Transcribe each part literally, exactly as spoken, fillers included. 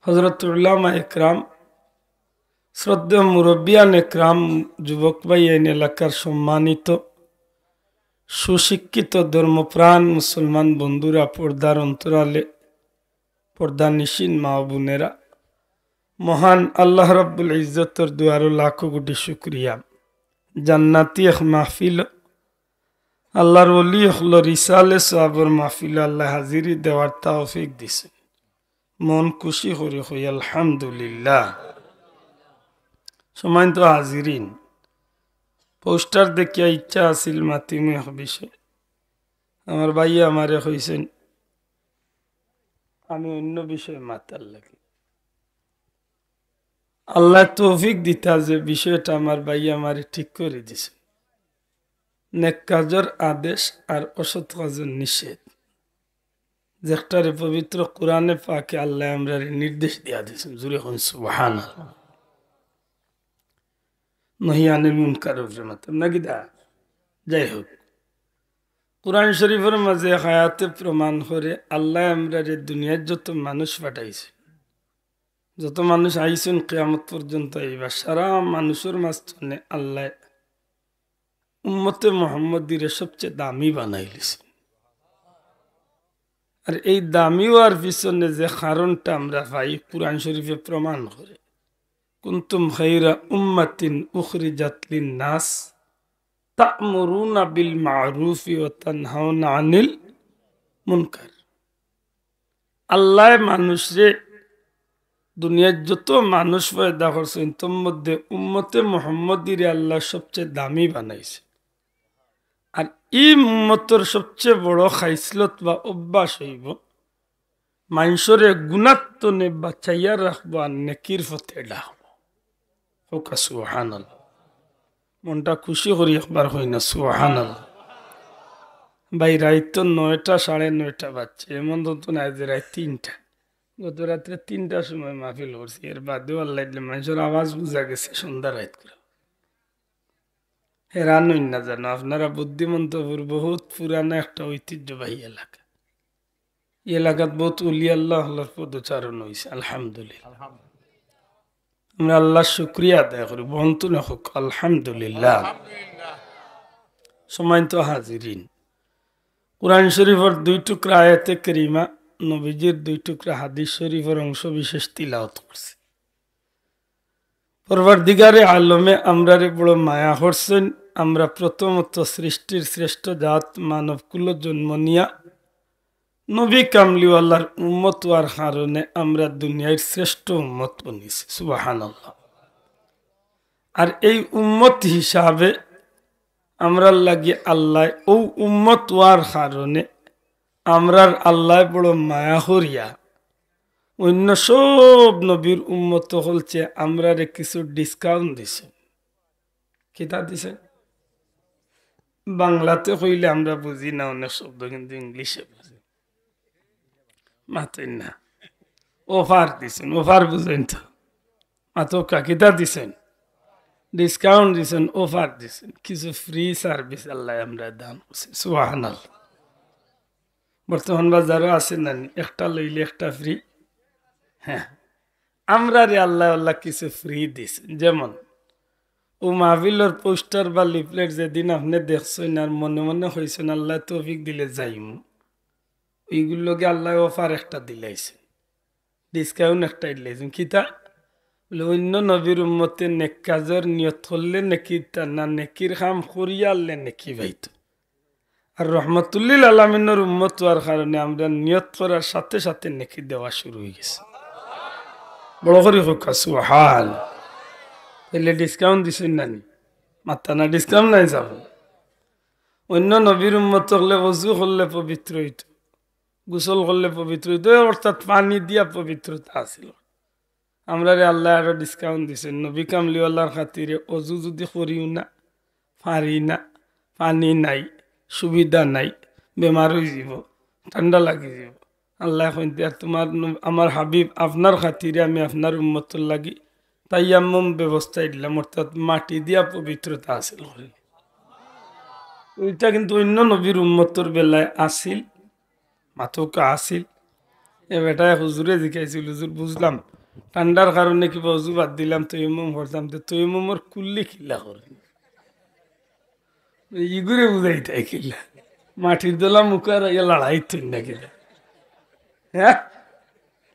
হযরত উলামা একরাম, শ্রদ্ধেয় মুরব্বিয়ান একরাম, যুবক ভাইয়াইন, এলাকার সম্মানিত সুশিক্ষিত ধর্মপ্রাণ মুসলমান বন্ধুরা, পর্দার অন্তরালে পর্দানিশীন মা ও বোনেরা, মহান আল্লাহ রাব্বুল ইজ্জতর দুয়ারো লাখো কোটি শুকরিয়া। জান্নাতি এক মাহফিল, আল্লাহর ওলি অকলর ইসালে সওয়াবর মাহফিল আল্লায় হাজিরি দেওয়ার তৌফিক দিছে। মন খুশি করি কই আলহামদুলিল্লাহ। সম্মানিত হাজিরিন, পোস্টার দেখিয়া ইচ্ছা আছিল মাতিমু এক বিষয়, আমার ভাইয়ে আমারে কইছইন আমি অইন্য বিষয়ে মাতার লাগি। আল্লায় তৌফিক দিতা যে বিষয়টা আমার ভাইয়ে আমারে ঠিক করি দিছইন, নেক কাজর আদেশ আর অসৎ কাজর নিষেধ, যেটারে পবিত্র কোরআনে পাকে আল্লায় আমরারে নির্দেশ দিয়া দিছইন। জুরে কইন সুবহানাল্লাহ। নহি আনিল মুনকারর উপরে মাতাম নাকি দা? যাই হোক, কোরআন শরীফর মাঝে এক আয়াতে প্রমাণ করে আল্লায় আমরারে দুনিয়ার যত মানুষ পাঠাইছে, যত মানুষ আইছইন কিয়ামত পর্যন্ত আইবা, সারা মানুষর মাঝখানে আল্লায় উম্মতে মোহাম্মদীরে সবচেয়ে দামি বানাইলিছে। আর এই দামি অওয়ার পিছনে যে কারণটা আমরা পাই, কোরআন শরীফে প্রমাণ করে, "কুনতুম খায়রা উম্মাতিন উখরিজাত লিন-নাস তা'মুরুনা বিল মা'রুফি ওয়া তানহাউনা আনিল মুনকার।" আল্লায় মানুষরে, দুনিয়ার যত মানুষ পয়দা করছইন, তার মধ্যে উম্মতে মোহাম্মদীরে আল্লায় সবচেয়ে দামি বানাইছে। আর ই উম্মতর সবচেয়ে বড় খাইসলত বা অভ্যাস অইবো, মানষরে গুনাত্তনে বাঁচাইয়া রাখবো আর নেকির পথে ডাকবো। কউক্কা সুবহানাল্লাহ। মনটা খুশি করি একবার কইন না সুবহানাল্লাহ। ভাই, রাইত তো নয়টা, সাড়ে নয়টা বাজছে, এমন তো, তো নায় যে রাইত তিনটা। গত রাত্রে তিনটার সময় মাহফিল করছি, এর বাদেও আল্লায় দিলে মানষর আওয়াজ বুঝা গেছে সন্ধ্যা রাইত করে। হেরান অইন না জানো, আপনারা বুদ্ধিমন্তপুর বহুত পুরানা একটা ঐতিহ্যবাহী এলাকা। ই এলাকাত বহুত অলি আল্লাহ অকলর পদচারণ অইছে, আলহামদুলিল্লাহ। আমরা আল্লাহর শুকরিয়া আদায় করি, বলুন তো না হোক, আলহামদুলিল্লাহ। সম্মানিত হাজিরিন, কোরআন শরীফর দুই টুকরা আয়াতে কারিমা, নবীজির দুই টুকরা হাদিস শরীফর অংশ বিশেষ তিলাওয়াত করছি। পরওয়ারদিগারে আলমে আমরারে বড় মায়া করছইন। আমরা প্রথমত সৃষ্টির শ্রেষ্ঠ জাত মানবকুলো জন্ম নিয়া নবী কামলিওয়ালার উম্মত অওয়ার কারণে আমরা দুনিয়ার শ্রেষ্ঠ উম্মত বনিছি। সুবহানাল্লাহ। আর এই উম্মত হিসাবে আমরার লাগি আল্লায়, অউ উম্মত অওয়ার কারণে আমরার আল্লায় বড় মায়া করিয়া অইন্য সব নবীর উম্মত অকলছে আমরারে কিছু discount দিছইন। কিতা দিছইন? বাংলাতে কইলে আমরা বুঝি না অনেক শব্দ, কিন্তু ইংলিশে বুঝি। মাতইন না। Offer দিছইন, offer বুঝইন তো। মাতউক্কা, কিতা দিছইন? Discount দিছইন, offer দিছইন। কিছু free service আল্লায় আমরারে দান করছইন। সুবহানাল্লাহ। বর্তমান বাজারো আছে না নি, একটা লইলে একটা free। হ্যাঁ, আমরারে আল্লায় আল্লায় কিছু free দিছইন। যেমন, অউ মাহফিলর পোস্টার বা লিফলেট যেদিন আপনে দেখছইন আর মনে মনে কইছইন, "আল্লায় তৌফিক দিলে যাইমু", অইগুর লগে আল্লায় offer একটা দিলাইছইন, discount একটা দিলাইছইন। কিতা? বলে, অইন্য নবীর উম্মতে নেক কাজর নিয়ত করলে নেকি দিতা না, নেকির কাম করিয়া আল্লায় নেকি পাইতো। আর রহমতুল্লিল আলামিনর উম্মত অওয়ার কারণে আমরা নিয়ত করার সাথে সাথে নেকি দেওয়া শুরু অইগেছে। বড় করি কউক্কা সুবহান। তাইলে discount দিছইন না নি? মাতরা না, discount নাই যাব। অইন্য নবীর উম্মত অকলে অজু করলে পবিত্র অইতো, গোসল করলে পবিত্র অইতো, অর্থাৎ পানি দিয়া পবিত্রতা আছিল। আমরারে আল্লায় আরো discount দিছইন। নবী কামলিওয়ালার খাতিরে অজু যুদি করিও না, পারি না, পানি নাই, সুবিধা নাই, বেমার অইযিবো, ঠান্ডা লাগিযিবো। আল্লায় কইন, "তে আর তুমার ন-, আমার হাবিব, আপনার খাতিরে আমি আপনার উম্মতর লাগি তায়াম্মুম ব্যবস্থা দিলাম, অর্থাৎ মাটি দিয়া পবিত্রতা হাসিল করি।" ইটা কিন্তু অইন্য নবীর উম্মতর বেলায় আছিল, মাতউক্কা আছিল। এ বেটায় হুজুরে জিকাইছিল, "হুজুর, বুঝলাম, ঠান্ডার কারণে কিবা অজু বাদ দিলাম, তৈমুম করতাম, তো তৈমুমর কুল্লি কিলা করে? ইগুরে বুঝাইতায় কিলা? মাটির দলা মুখার ইয়া লড়াই তুই না কিলা? হ্যাঁ?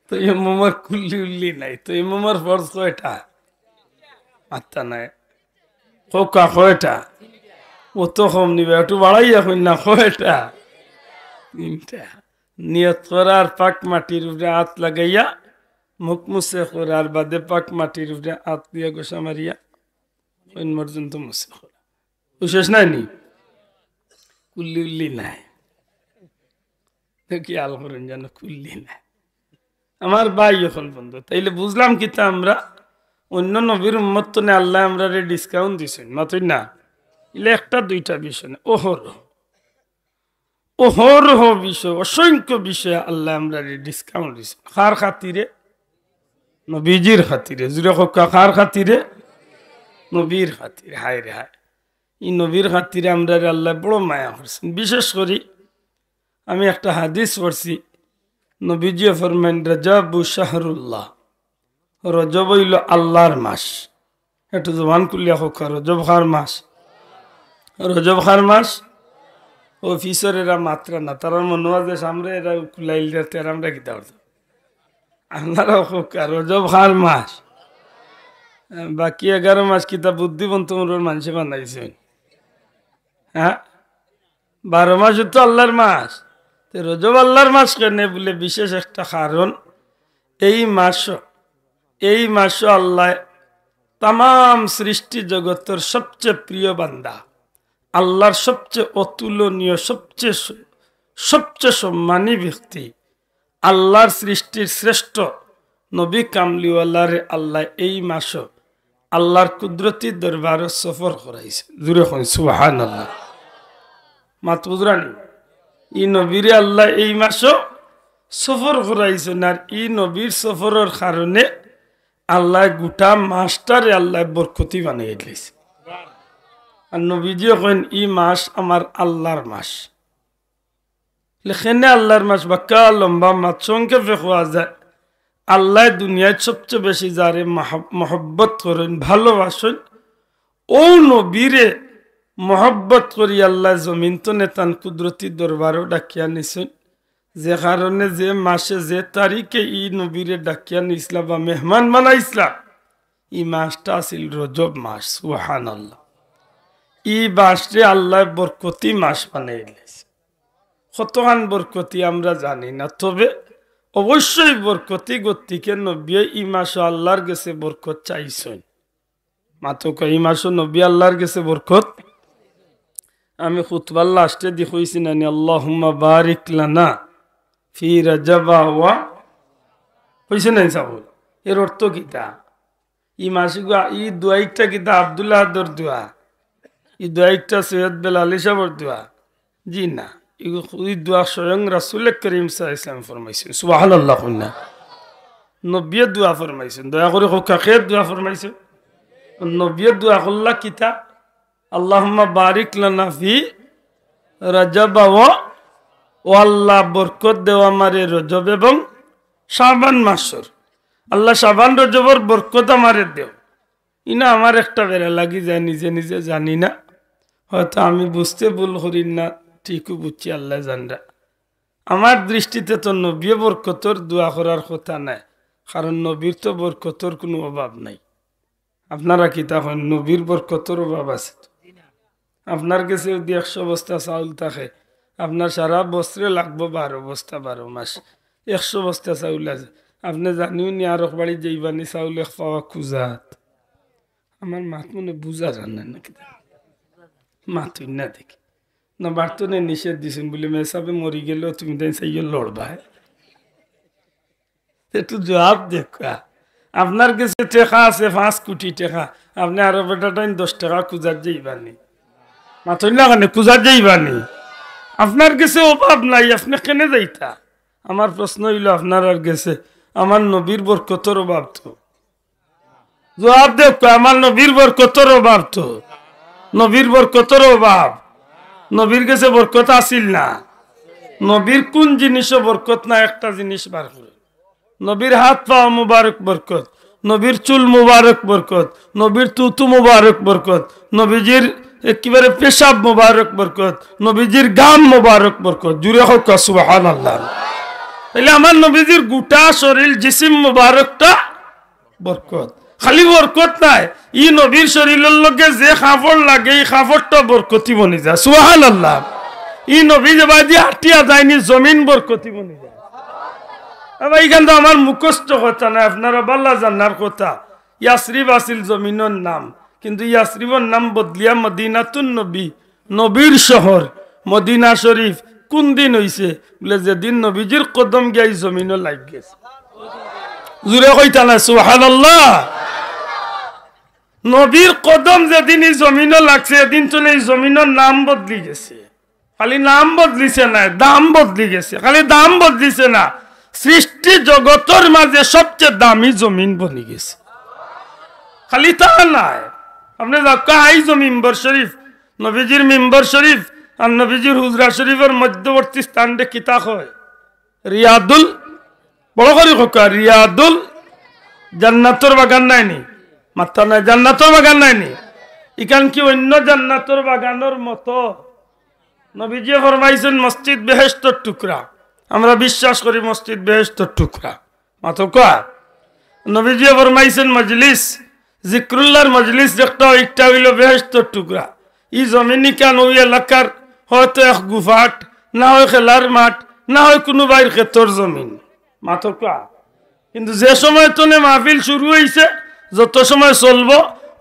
তৈমুমর কুল্লি উল্লি নাই। তৈমুমর ফরজ কয়টা? আটটা নাই। কউক্কা কয়টা? অত কম নিবা, একটু বাড়াইয়া কইন না, কয়টা? তিনটা। নিয়ত করার পাক মাটির উপরে আত লাগাইয়া, মুখ মুছে করার বাদে পাক মাটির উপরে আত দিয়া ঘষা মারিয়া, কইন পর্যন্ত মুছে করা। ও শেষ নায় নি? কুল্লি উল্লি নাই। তো খেয়াল করইন যেন কুল্লি নাই। আমার ভাই অকল বন্ধু, তাইলে বুঝলাম কিতা আমরা? অন্য নবীর উম্মত তনে আল্লায় আমরারে discount দিছইন, মাতইন না? ইলে একটা দুইটা বিষয় না, অহরহ, অহরহ বিষয়, অসংখ্য বিষয়ে আল্লায় আমরারে discount দিছইন। কার খাতিরে? নবীজির খাতিরে। জুরে কউক্কা, কার খাতিরে? নবীর খাতিরে। হায় রে হায়, ই নবীর খাতিরে আমরারে আল্লায় বড় মায়া করছইন। বিশেষ করি আমি একটা হাদিস পড়ছি, নবীজিয়ে ফরমাইন, "রজবু শাহরুল্লাহ", রজব অইলো আল্লার মাস। একটু জবান খুলিয়া কউক্কা, রজব কার মাস? রজব কার মাস? অফিসর এরা মাতরা না, তারার মনো আছে সামনে এরা কুলাইল দে, তেরা আমরা কিতা করতাম? আপনারা কউক্কা, রজব কার মাস? বাকি এগারো মাস কিতা বুদ্ধিমন্ত মনর মানষে বানাইছইন? হ্যাঁ, বারো মাসউ তো আল্লার মাস। তে রজব আল্লার মাস কেনে বুলে বিশেষ একটা কারণ। এই মাসও, এই মাসও আল্লায় তামাম সৃষ্টি জগতর সবচেয়ে প্রিয় বান্দা, আল্লার সবচেয়ে অতুলনীয়, সবচেয়ে স-, সবচেয়ে সম্মানী ব্যক্তি, আল্লার সৃষ্টির শ্রেষ্ঠ নবী কামলিওয়ালারে আল্লায় এই মাসও আল্লার কুদরতি দরবারো সফর করাইছইন। জুরে কইন সুবহানাল্লাহ। মাত বুঝরা নি? ই নবীরে আল্লায় এই মাসও সফর করাইছইন, আর ই নবীর সফরর কারণে আল্লায় গুটা মাসটারে আল্লায় বরকতি বানাইয়া দিলাইছইন। আর নবীজিয়ে কইন, "ই মাস আমার আল্লার মাস।" লেখেনে আল্লার মাস বাক্কা লম্বা মাত, সংক্ষেপে কওয়া যায়, আল্লায় দুনিয়াত সবচেয়ে বেশি যারে মাহব-, মহব্বত করইন, ভালোবাসইন, অউ নবীরে মহব্বত করি আল্লায় জমিন তনে তান কুদরতি দরবারো ডাকিয়া নিছইন। যে কারণে যে মাসে যে তারিখে ই নবীরে ডাকিয়া নিছলা বা মেহমান বানাইছলা, ই মাসটা আছিল রজব মাস। সুবহানাল্লাহ। ই মাসরে আল্লায় বরকতি মাস বানাইলাইছইন। কতখান বরকতি আমরা জানি না, তবে অবশ্যই বরকতি গতিকে নবীয়ে ই মাসও আল্লার গেছে বরকত চাইছইন। মাতউক্কা, ই মাসও নবী আল্লার গেছে বরকত। আমি খুতবার লাস্টেদি কইছি না নি, "আল্লাহুম্মা বারিক লানা ফি রাজাবা ওয়া", কইছি না নি সাব? এর অর্থ কিতা? ই মাসিক, ই দোয়া একটা কিতা আব্দুল্লাহ আদর দোয়া? ই দোয়া একটা সৈয়দ বেলাল সাবর দোয়া? জি না, ই, ই দোয়া স্বয়ং রাসূলে করিম সাল্লাল্লাহু আলাইহি ওয়াসাল্লাম ফরমাইছইন। সুবহানাল্লাহ কইন না। নবীয়ে দোয়া ফরমাইছইন। দয়া করি কউক্কা, কে দোয়া ফরমাইছইন? নবীয়ে দোয়া করলা কিতা? "আল্লাহুম্মা বারিক লানা ফি রাজাবা ওয়া", ও আল্লাহ, বরকত দেও আমারে রজব এবং শাবান মাসর। আল্লাহ, শাবান রজবর বরকত আমারে দেও। ইনা আমার একটা বেড়া লাগি যায়, নিজে নিজে জানি না। হয়তো আমি বুঝতে ভুল করি না, ঠিকউ বুঝছি, আল্লায় জানরা। আমার দৃষ্টিতে তো নবীয়ে বরকতর দোয়া করার কথা নায়, কারণ নবীর তো বরকতর কুনু অভাব নাই। আপনারা কিতা কইন, নবীর বরকতর অভাব আছে? আপনার গেছে যদি একশো বস্তা চাউল থাকে, আপনার সারা বছরে লাগবো বারো বস্তা, বারো মাস, একশো বস্তা চাউল আছে। আপনে জানিও নি আরক বাড়ি যাইবানি চাউল এক পাওয়া খুজাত। আমার মাত মনে বুঝা যার না নাকি? মাতইন না দেখি। না, বাড়তো নে নিষেধ দিছইন বুলে মেসাবে মরি গেলেও তুমি তাই চাইও লড়বায়। একটু জবাব দেউক্কা। আপনার গেছে টেকা আছে পাঁচ কোটি টেকা, আপনে আরো বেটা টাইম দশ টেকা খুজাত যাইবানি? মাতইন না কেনে? খুজাত যাইবানি? আপনার গেছে অভাব নাই, আপনে কেনে যাইতা? আমার প্রশ্ন অইলো, আপনারার গেছে আমার নবীর বরকতর অভাব তো। জবাব দেউক্কা, আমার নবীর বরকতর অভাব তো। নবীর বরকতর অভাব। নবীর গেছে বরকত আছিল না? নবীর কুন জিনিসও বরকত না, একটা জিনিস বার করে। নবীর হাত পাও মুবারক বরকত, নবীর চুল মুবারক বরকত, নবীর থুথু মুবারক বরকত, নবীজির একেবারে পেশাব মুবারক বরকত, নবীজির গাম মুবারক বরকত। জুরে কউক্কা সুবহানাল্লাহ। তাইলে আমার নবীজির গুটা শরীর জিসিম মুবারকটা বরকত। খালি বরকত নায়, ই নবীর শরীরর লগে যে কাপড় লাগে, ই কাপড়টা বরকতি বনি যায়। সুবহানাল্লাহ। ই নবী যেবায়দি আটিয়া যাইন, ই জমিন বরকতি বনি যায়। এবার ইখান তো আমার মুখস্থ কথা নায়, আপনারা বালা জানার কথা। ইয়াসরিব আছিল জমিনর নাম, কিন্তু ইয়াসরিবর নাম বদলিয়া মদিনাতুন নবী, নবীর শহর, মদিনা শরীফ। কুন দিন অইছে? বুলে, যেদিন নবীজির কদম গিয়া ই জমিনো লাগি গেছে। জুরে কইতা না সুবহানাল্লাহ? নবীর কদম যেদিন ই জমিনো লাগছে, এদিন তনে ই জমিনর নাম বদলি গেছে। খালি নাম বদলিছে না, দাম বদলি গেছে। খালি দাম বদলিছে না, সৃষ্টি জগতর মাঝে সবচেয়ে দামি জমিন বনি গেছে। খালি তা নায়, আপনে যাউক্কা, আইজ মিম্বর শরীফ, নবীজির মিম্বর শরীফ আর নবীজির হুজরা শরীফর মধ্যবর্তী স্থানরে কিতা কয়? রিয়াদুল, বড় করি কউক্কা, রিয়াদুল জান্নাতর বাগান নায়নি? মাত্তা নায়, জান্নাতর বাগান নায়নি? ইখান কি অইন্য জান্নাতর বাগানর মতো? নবীজিয়ে ফরমাইছইন, মসজিদ বেহেশতর টুকরা। আমরা বিশ্বাস করি মসজিদ বেহেশতর টুকরা। মাতউক্কা। নবীজিয়ে ফরমাইছইন, মজলিস, জিক্রুল্লাহর মজলিস যেটা, ইটা অইলো বেহেশতর টুকরা। ই জমিন ইখান অউ এলাকার হয়তো এক গুফাট, না হয় খেলার মাঠ, না হয় কুনু ভাইর খেতর জমিন। মাতউক্কা। কিন্তু যে সময় তনে মাহফিল শুরু অইছে, যত সময় চলবো,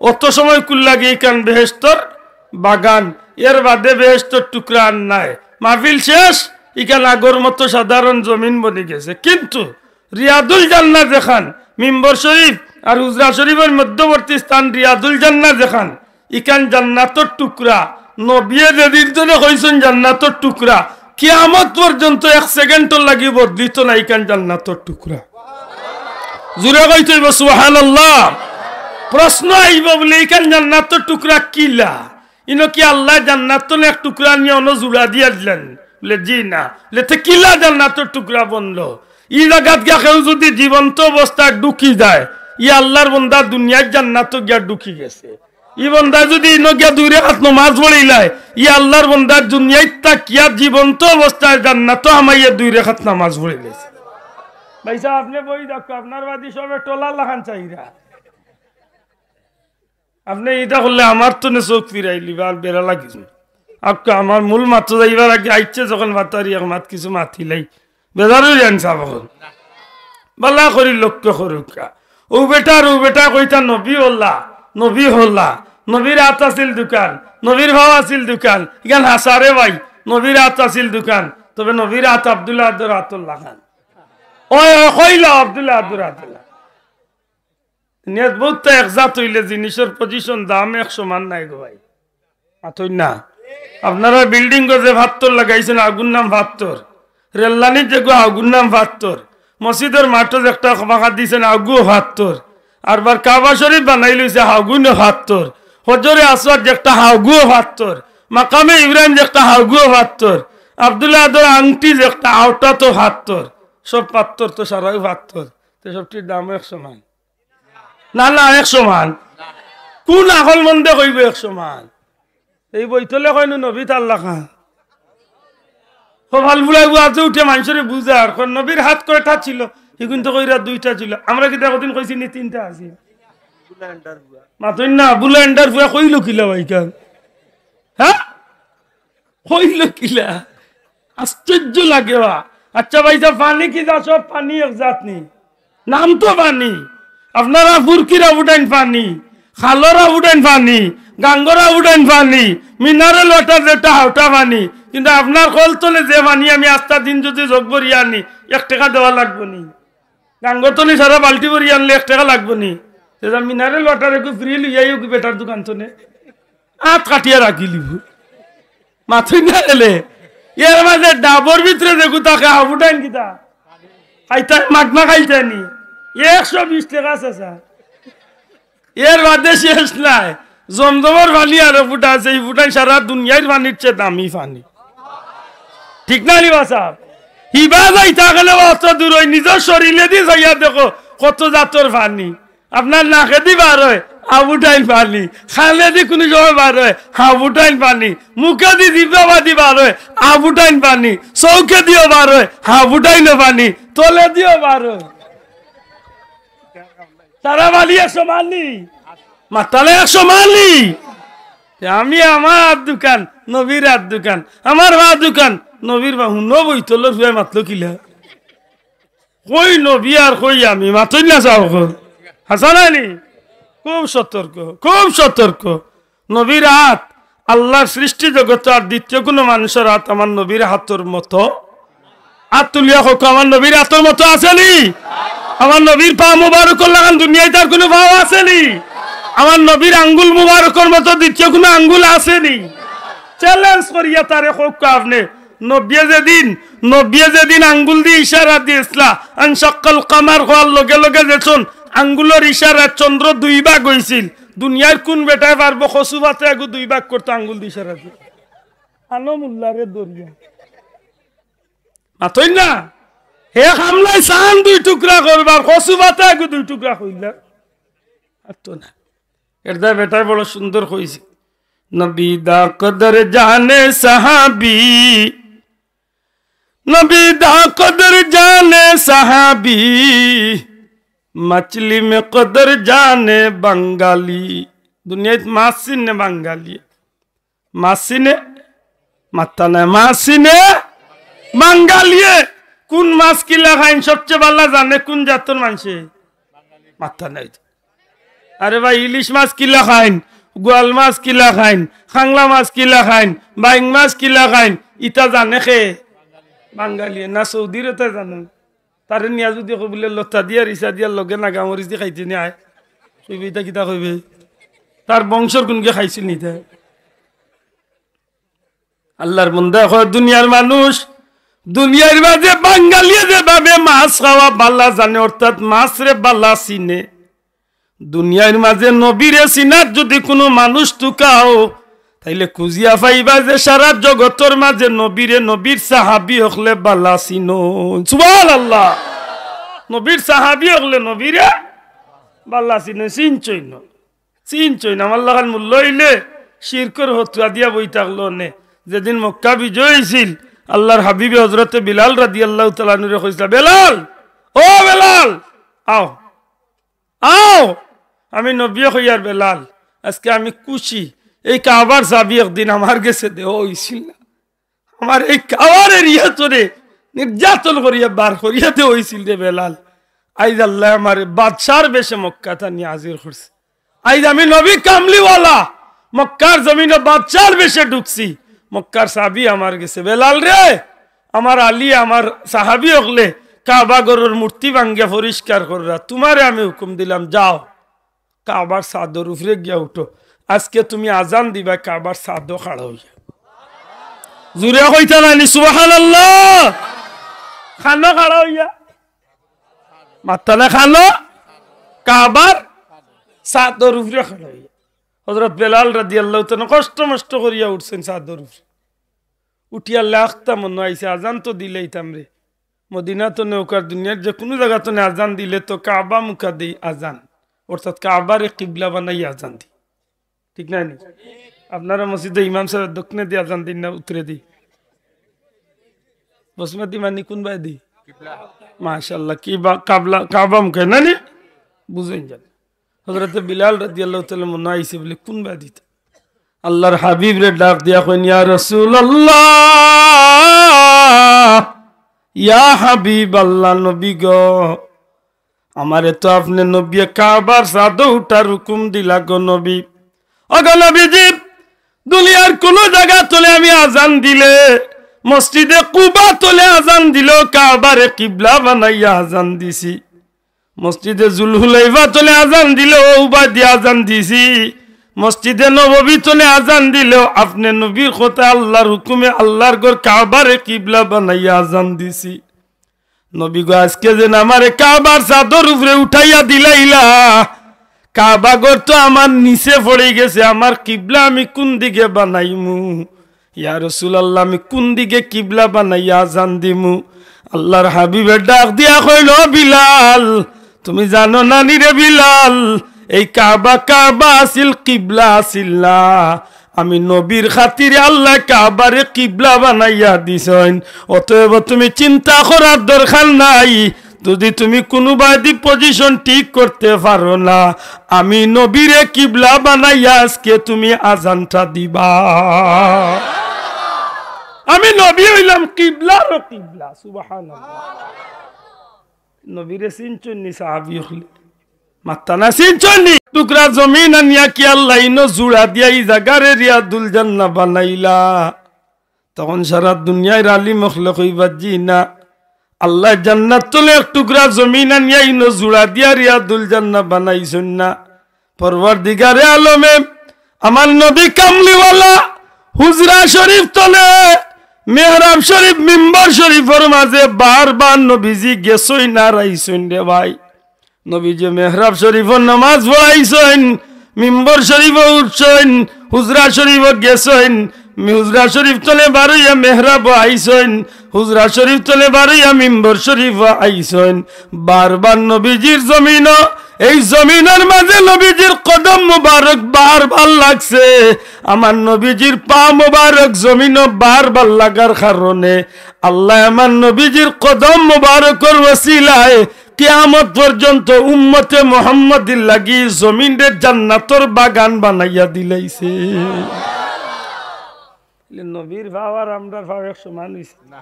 অত সময় কুল্লাগি ইখান বেহেশতর বাগান। এর বাদে বেহেশতর টুকরা আর নায়। মাহফিল শেষ, ইখান আগর মতো সাধারণ জমিন বনি গেছে। কিন্তু রিয়াদুল জান্নাহ যেখান, মিম্বর শরীফ আর হুজরা শরীফর মধ্যবর্তী স্থান রিয়াদুল জান্নাহ যেখান, ইখান জান্নাতর টুকরা। নবীয়ে যেদিন তনে কইছইন জান্নাতর টুকরা, কিয়ামত পর্যন্ত এক সেকেন্ডর লাগি বদলিতো না, ইখান জান্নাতর টুকরা। জুরে কইতে অইবো সুবহানাল্লাহ। প্রশ্ন আইবো বুলে, ইখান জান্নাতর টুকরা কিলা? ইনো কি আল্লায় জান্নাত তনে এক টুকরা নিয়া অনো জুড়া দিয়া দিলাইন? বুলে, জি না। বুলে, তে কিলা জান্নাতর টুকরা বনলো? ই জাগাত গিয়া কেউ যুদি জীবন্ত অবস্থায় ঢুকি যায়, ই আল্লার বন্দা দুনিয়ার জান্নাতো গিয়া ঢুকি গেছে। ই বন্দা যুদি ইনো গিয়া দুই রেকাত নমাজ পড়িলায়, ই আল্লার বন্দা দুনিয়াত থাকিয়া জীবন্ত অবস্থায় জান্নাতো হামাইয়া দুই রেকাত নমাজ পড়িলাইছে। ভাইসাব, আপনে বই দেখো, আপনার বাদে সবে টলার লাখান চাইরা। আপনে ইটা করলে আমার তনে চউখ ফিরাইলিবা, আর বেড়া লাগিছে। আক্কা, আমার মূল মাতো যাইবার আগে আইচ্ছা যখন মাতারি, এক মাত কিছু মাতিলাই। বেজার অইযাইন সাব অকল। বালা করি লক্ষ্য করউক্কা। অউ বেটার, অউ বেটা কইতা নবী অলা, নবী অলা, নবীর আত আছিল দুখান, নবীর পাও আছিল দুখান। ইখান হাছা রে ভাই, নবীর আত আছিল দুখান, তবে নবীর আত আব্দুল্লাহ আদর আতর লাখান। ওই, ওই, কইলা আব্দুল্লাহ আদর আতর লাখান। নিয়ত বউত এক জাত অইলে জিনিসর position দাম এক সমান নায় গো ভাই। মাতইন না। আপনারা building-ও যে ফাত্তর লাগাইছইন, অগুর নাম ফাত্তর। রেললাইনর যেগু, অগুর নাম ফাত্তর। মসজিদর মাঠো যেকটা বাঁকা দিছইন, অগুও ফাত্তর। আর বার কাবা শরীফ বানাইলাইছে, অগুনও ফাত্তর। হজরে আসওয়াদ যেকটা, অগুও ফাত্তর। মাকামে ইব্রাহিম যেকটা, অগুও ফাত্তর। আব্দুল্লাহ আদর আংটি যেকটা, অউটা তো ফাত্তর। সব ফাত্তর তো সারাউ ফাত্তর। তে সবটির দাম এক সমান? না, না, এক সমান। কুন আকলমন্দে কইবো এক সমান? এই বইতলে কইনু নবী তার লাখান। কপাল ফুলাই বুয়াতে উঠে মানষরে বুঝার, কয় নবীর আত কয়টা ছিল, ইগুইন তো কইরা দুইটা ছিল। আমরা কিতা কদিন কইছি নি তিনটা আছিল? মাতইন না, বুলা এন্ডার ফুয়া কইলো কিলা ভাইখান? হ্যাঁ? কইলো কিলা? আশ্চর্য লাগে বা। আচ্ছা ভাইসাব, পানি কিতা সব পানি এক জাত নি? নাম তো পানি। আপনারা ফুরকির আবুডাইন পানি, খালর আবুডাইন পানি, গাঙ্গর আবুডাইন পানি, mineral water যেটা, অউটা পানি। কিন্তু আপনার কলতলে যে পানি আমি আস্তা দিন যুদি জগ ভরিয়া আনি, এক টেকা দেওয়া লাগবো নি? গাঙ্গর তনে সারা বালটি ভরিয়া আনলে এক টেকা লাগবো নি? যেটা mineral water এগু free লইয়াইও কি বেটার দোকান তনে? আত কাটিয়া রাখিলিবো। মাতইন না এলে। এর মাঝে ডাবর ভিতরে যেগু থাকে, আবুডাইন কিতা? খাইতা, মাগনা খাইতা নি? একশো বিশ টেকা আছে, স্যার। এর বাদে শেষ নাই। জমজমর পানি আরো ফুটা আছে, ই ফুটাইন সারা দুনিয়ার পানির চেয়ে দামি পানি। ঠিক না নি বা সাব? হিবা যাইতা গেলে অত দূর অই, নিজর শরীরেদি যাইয়া দেখো, কত জাতর পানি। আপনার নাকেদি বার অয়, হাবুডাইন পানি। কানেদি কুনু সময় বার অয়, হাবুডাইন পানি। মুখেদি জিব্বাবাদি বার অয়, হাবুডাইন পানি। চউখেদিও বার অয়, হাবুডাইনও পানি। তলেদিও বার অয়। তারা বালি একশো মারলি, মাতালে একশো মারলি। তে আমি আমার দোকান, নবীর আর দোকান, আমার মা দোকান, নবীর মা। হুনো বইতলর হুয়ে মাতলো কিলা? কই নবী আর কই আমি, মাতইন না চাও কো। হাছা নানি? খুব সতর্ক, খুব সতর্ক। নবীর আত, আল্লার সৃষ্টি জগত আর দ্বিতীয় কুনু মানুষর আত আমার নবীর আতর মতো। আত তুলিয়া কউক্কা, আমার নবীর আতর মতো আছে নি? আমার নবীর পা মুবারকর লাখান দুনিয়াত আর কুনু পাও আছে নি? আমার নবীর আঙ্গুল মুবারকর মতো দ্বিতীয় কুনু আঙ্গুল আছে নি? চ্যালেঞ্জ করিয়া তারে কউক্কা আপনে। নবিয়ে যেদিন, নবিয়ে যেদিন আঙ্গুল দি ইশারা দিছলা, আনশাক্কাল কামার কওয়ার লগে লগে যেছন আঙ্গুলর ইশারায় চন্দ্র দুই ভাগ অইছিল। দুনিয়ার কুন বেটায় পারবো কচু পাতা এগু দুই ভাগ করতো আঙ্গুল দি ইশারা দি? আনো মুল্লারে দরিয়া। মাতইন না? হে কামলায় চান দুই টুকরা করবার, কচু পাতা এগু দুই টুকরা কইলা। আর তো না। এরদায় বেটায় বড় সুন্দর কইছে, "নবী দা কদর জানে সাহাবী, নবী দা কদর জানে সাহাবী, মাছলি মে কদর জানে বাঙালি।" দুনিয়াত মাছ চিনে বাঙালি। মাছ চিনে? মাত্তা নাই। মাছ চিনে বাঙালিয়ে। কুন মাছ কিলা খাইন সবচেয়ে ভালা জানে কুন জাতর মানষে? মাত্তা নাই। আরে ভাই, ইলিশ মাছ কিলা খাইন, গোয়াল মাছ কিলা খাইন, খাংলা মাছ কিলা খাইন, বাইং মাছ কিলা খাইন, ইতা জানে কে? বাঙালিয়ে। না সৌদির ইতা জানে? তারে নিয়া যুদি কই বুলে লতা দিয়া রিসা দিয়া লগে নাগা মরিচ দি খাইতে নি আয়, কইবে ইতা কিতা কইবে? তার বংশর কুনগে খাইছিল নি ইতা? আল্লার বন্দা কয়, দুনিয়ার মানুষ, দুনিয়ার মাঝে বাঙালিয়ে যেভাবে মাছ খাওয়া ভালা জানে, অর্থাৎ মাছরে ভালা চিনে, দুনিয়ার মাঝে নবীরে চিনাত যুদি কুনু মানুষ তুকাও, তাইলে খুজিয়া পাইবা যে সারা জগতর মাঝে নবীরে, নবীর সাহাবী অকলে ভালা চিনইন। সুবহানাল্লাহ। নবীর সাহাবী অকলে নবীরে ভালা চিনইন, চিনছইন। চিনছইন, আমার লাখান মূল্য অইলে শিরকর ফতুয়া দিয়া বই থাকলো নে। যেদিন মক্কা বিজয় অইছিল, আল্লার হাবিবে হযরতে বিলাল রাদিয়াল্লাহু তাআলা আনহুরে কইছলা, "বেলাল, ও বেলাল, আও, আও।" আমি নবিয়ে কইয়ার, "বেলাল, আজকে আমি খুশি, এই কাবার চাবি একদিন আমার গেছে দেওয়া অইছিল না।" আমার এই কাবার এরিয়া তোরে নির্যাতন করিয়া বার করিয়া দে অইছিল রে বেলাল। আইজ আল্লায় আমারে বাদশার বেশে মক্কাত আনি হাজির করছে। আইজ আমি নবী কামলিওয়ালা, মক্কার জমিনো বাদশার বেশে ঢুকছি। মক্কার চাবি আমার গেছে। বেলাল রে, আমার আলী, আমার সাহাবী অকলে কাবা ঘরর মূর্তি ভাঙ্গিয়া পরিষ্কার কররা। তুমারে আমি হুকুম দিলাম, যাও। কাবার ছাদর উপরে গিয়া উঠো। আজকে তুমি আজান দিবায় কাবার ছাদো খাড়া অইয়া। জুরে কইতা নানি সুবহানাল্লাহ? খানো খাড়া অইয়া। মাত্তা না খানো? কাবার ছাদর উপরে খাড়া অইয়া। হযরত বেলাল রাদিয়াল্লাহু তাআলা কষ্ট মষ্ট করিয়া উঠছইন ছাদর উপরে। উঠিয়া লাখতা মনো আইছে, আজান তো দিলাইতাম রে। মদিনা তো নেউকার দুনিয়ার যে কুনু জাগা তনে আজান দিলে তো কাবা মুখা দেই আজান, অর্থাৎ কাবারে কিবলা বানাই আজান দি। ঠিক না নি? আপনারা মসজিদে ইমাম সাবে দক্ষিণেদি আজান দিন না উত্তরেদি? পশ্চিমেদি মানি কুন বায়দি? মাশাআল্লাহ, কি বা-, কাবলা, কাবা মুখে না নি? বুঝইন জানি। হযরতে বিলাল রাদিয়াল্লাহু তাআলা মনো আইছে বুলে কুন বায়দি তা? আল্লার হাবিবরে ডাক দিয়া কইন, "ইয়া রাসূলুল্লাহ, ইয়া হাবিবাল্লাহ, নবী গো, আমারে তো আপনে নবিয়ে কাবার ছাদো উঠার হুকুম দিলা গো নবী। ও গো নবীজি, দুনিয়ার কুনু জাগা তনে আমি আজান দিলে, মসজিদে কুবা তনে আজান দিলেও কাবারে কিবলা বানাইয়া আজান দিছি। মসজিদে জুলহুলাইফা তনে আজান দিলেও উবাদি আজান দিছি। মসজিদে নববী তনে আজান দিলেও আপনে নবীর কথা আল্লার হুকুমে আল্লার ঘর কাবারে কিবলা বানাইয়া আজান দিছি। নবী গো, আজকে যেন আমারে কাবার ছাদর উপরে উঠাইয়া দিলাইলা, কাবা ঘর তো আমার নিচে পড়ি গেছে, আমার কিবলা আমি কুন দিকে বানাইমু? ইয়া রাসূলুল্লাহ, আমি কুন দিকে কিবলা বানাইয়া আজান দিমু?" আল্লাহর হাবিবে ডাক দিয়া কইল, "বিলাল, তুমি জানো না নি রে বিলাল, এই কাবা, কাবা আছিল, কিবলা আছিল না। আমি নবীর খাতিরে আল্লায় কাবারে কিবলা বানাইয়া দিছইন, অতএব তুমি চিন্তা করার দরকার নাই। যদি তুমি কুনুবায়দি position ঠিক করতে পারো না, আমি নবীরে কিবলা বানাইয়া আজকে তুমি আজানটা দিবা।" আমি নবী অইলাম কিবলারও কিবলা। সুবহানাল্লাহ। নবীরে চিনছইন নি সাহাবী অকলে? মাতরা না, চিনছইন নি? টুকরা জমিন আনিয়া কি আল্লায় ইনো জুড়া দিয়া ই জাগারে রিয়াদুল জান্নাহ বানাইলা? তখন সারা দুনিয়ার আলিম অকলে কইবা, "জি না, আল্লায় জান্নাত তলে এক টুকরা জমিন আনিয়া ইনো জুড়া দিয়া রিয়াদুল জান্নাহ বানাইছইন না।" পরওয়ারদিগারে আলমে, আমার নবী কামলিওয়ালা, হুজরা শরীফ তলে, মেহরাব শরীফ, মিম্বর শরীফর মাঝে বারবার নবীজি গেছইন আর আইছইন রে ভাই। নবীজি মেহরাব শরীফো নামাজ পড়াইছইন, মিম্বর শরীফো উঠছইন, হুজরা শরীফো গেছইন, মি-, হুজরা শরীফ তলে বারইয়া মেহরাবো আইছইন, হুজরা শরীফ তলে বারইয়া মিম্বর শরীফো আইছইন। বারবার নবীজির জমিনো, এই জমিনর মাঝে নবীজির কদম মুবারক বারবার লাগছে। আমার নবীজির পা মুবারক জমিনো বারবার লাগার কারণে আল্লায় আমার নবীজির কদম মুবারকর ওসিলায় কিয়ামত পর্যন্ত উম্মতে মুহাম্মদীর লাগি জমিনরে জান্নাতর বাগান বানাইয়া দিলাইছে। নবীর পাও আর আমরার পাও এক সমান অইছে?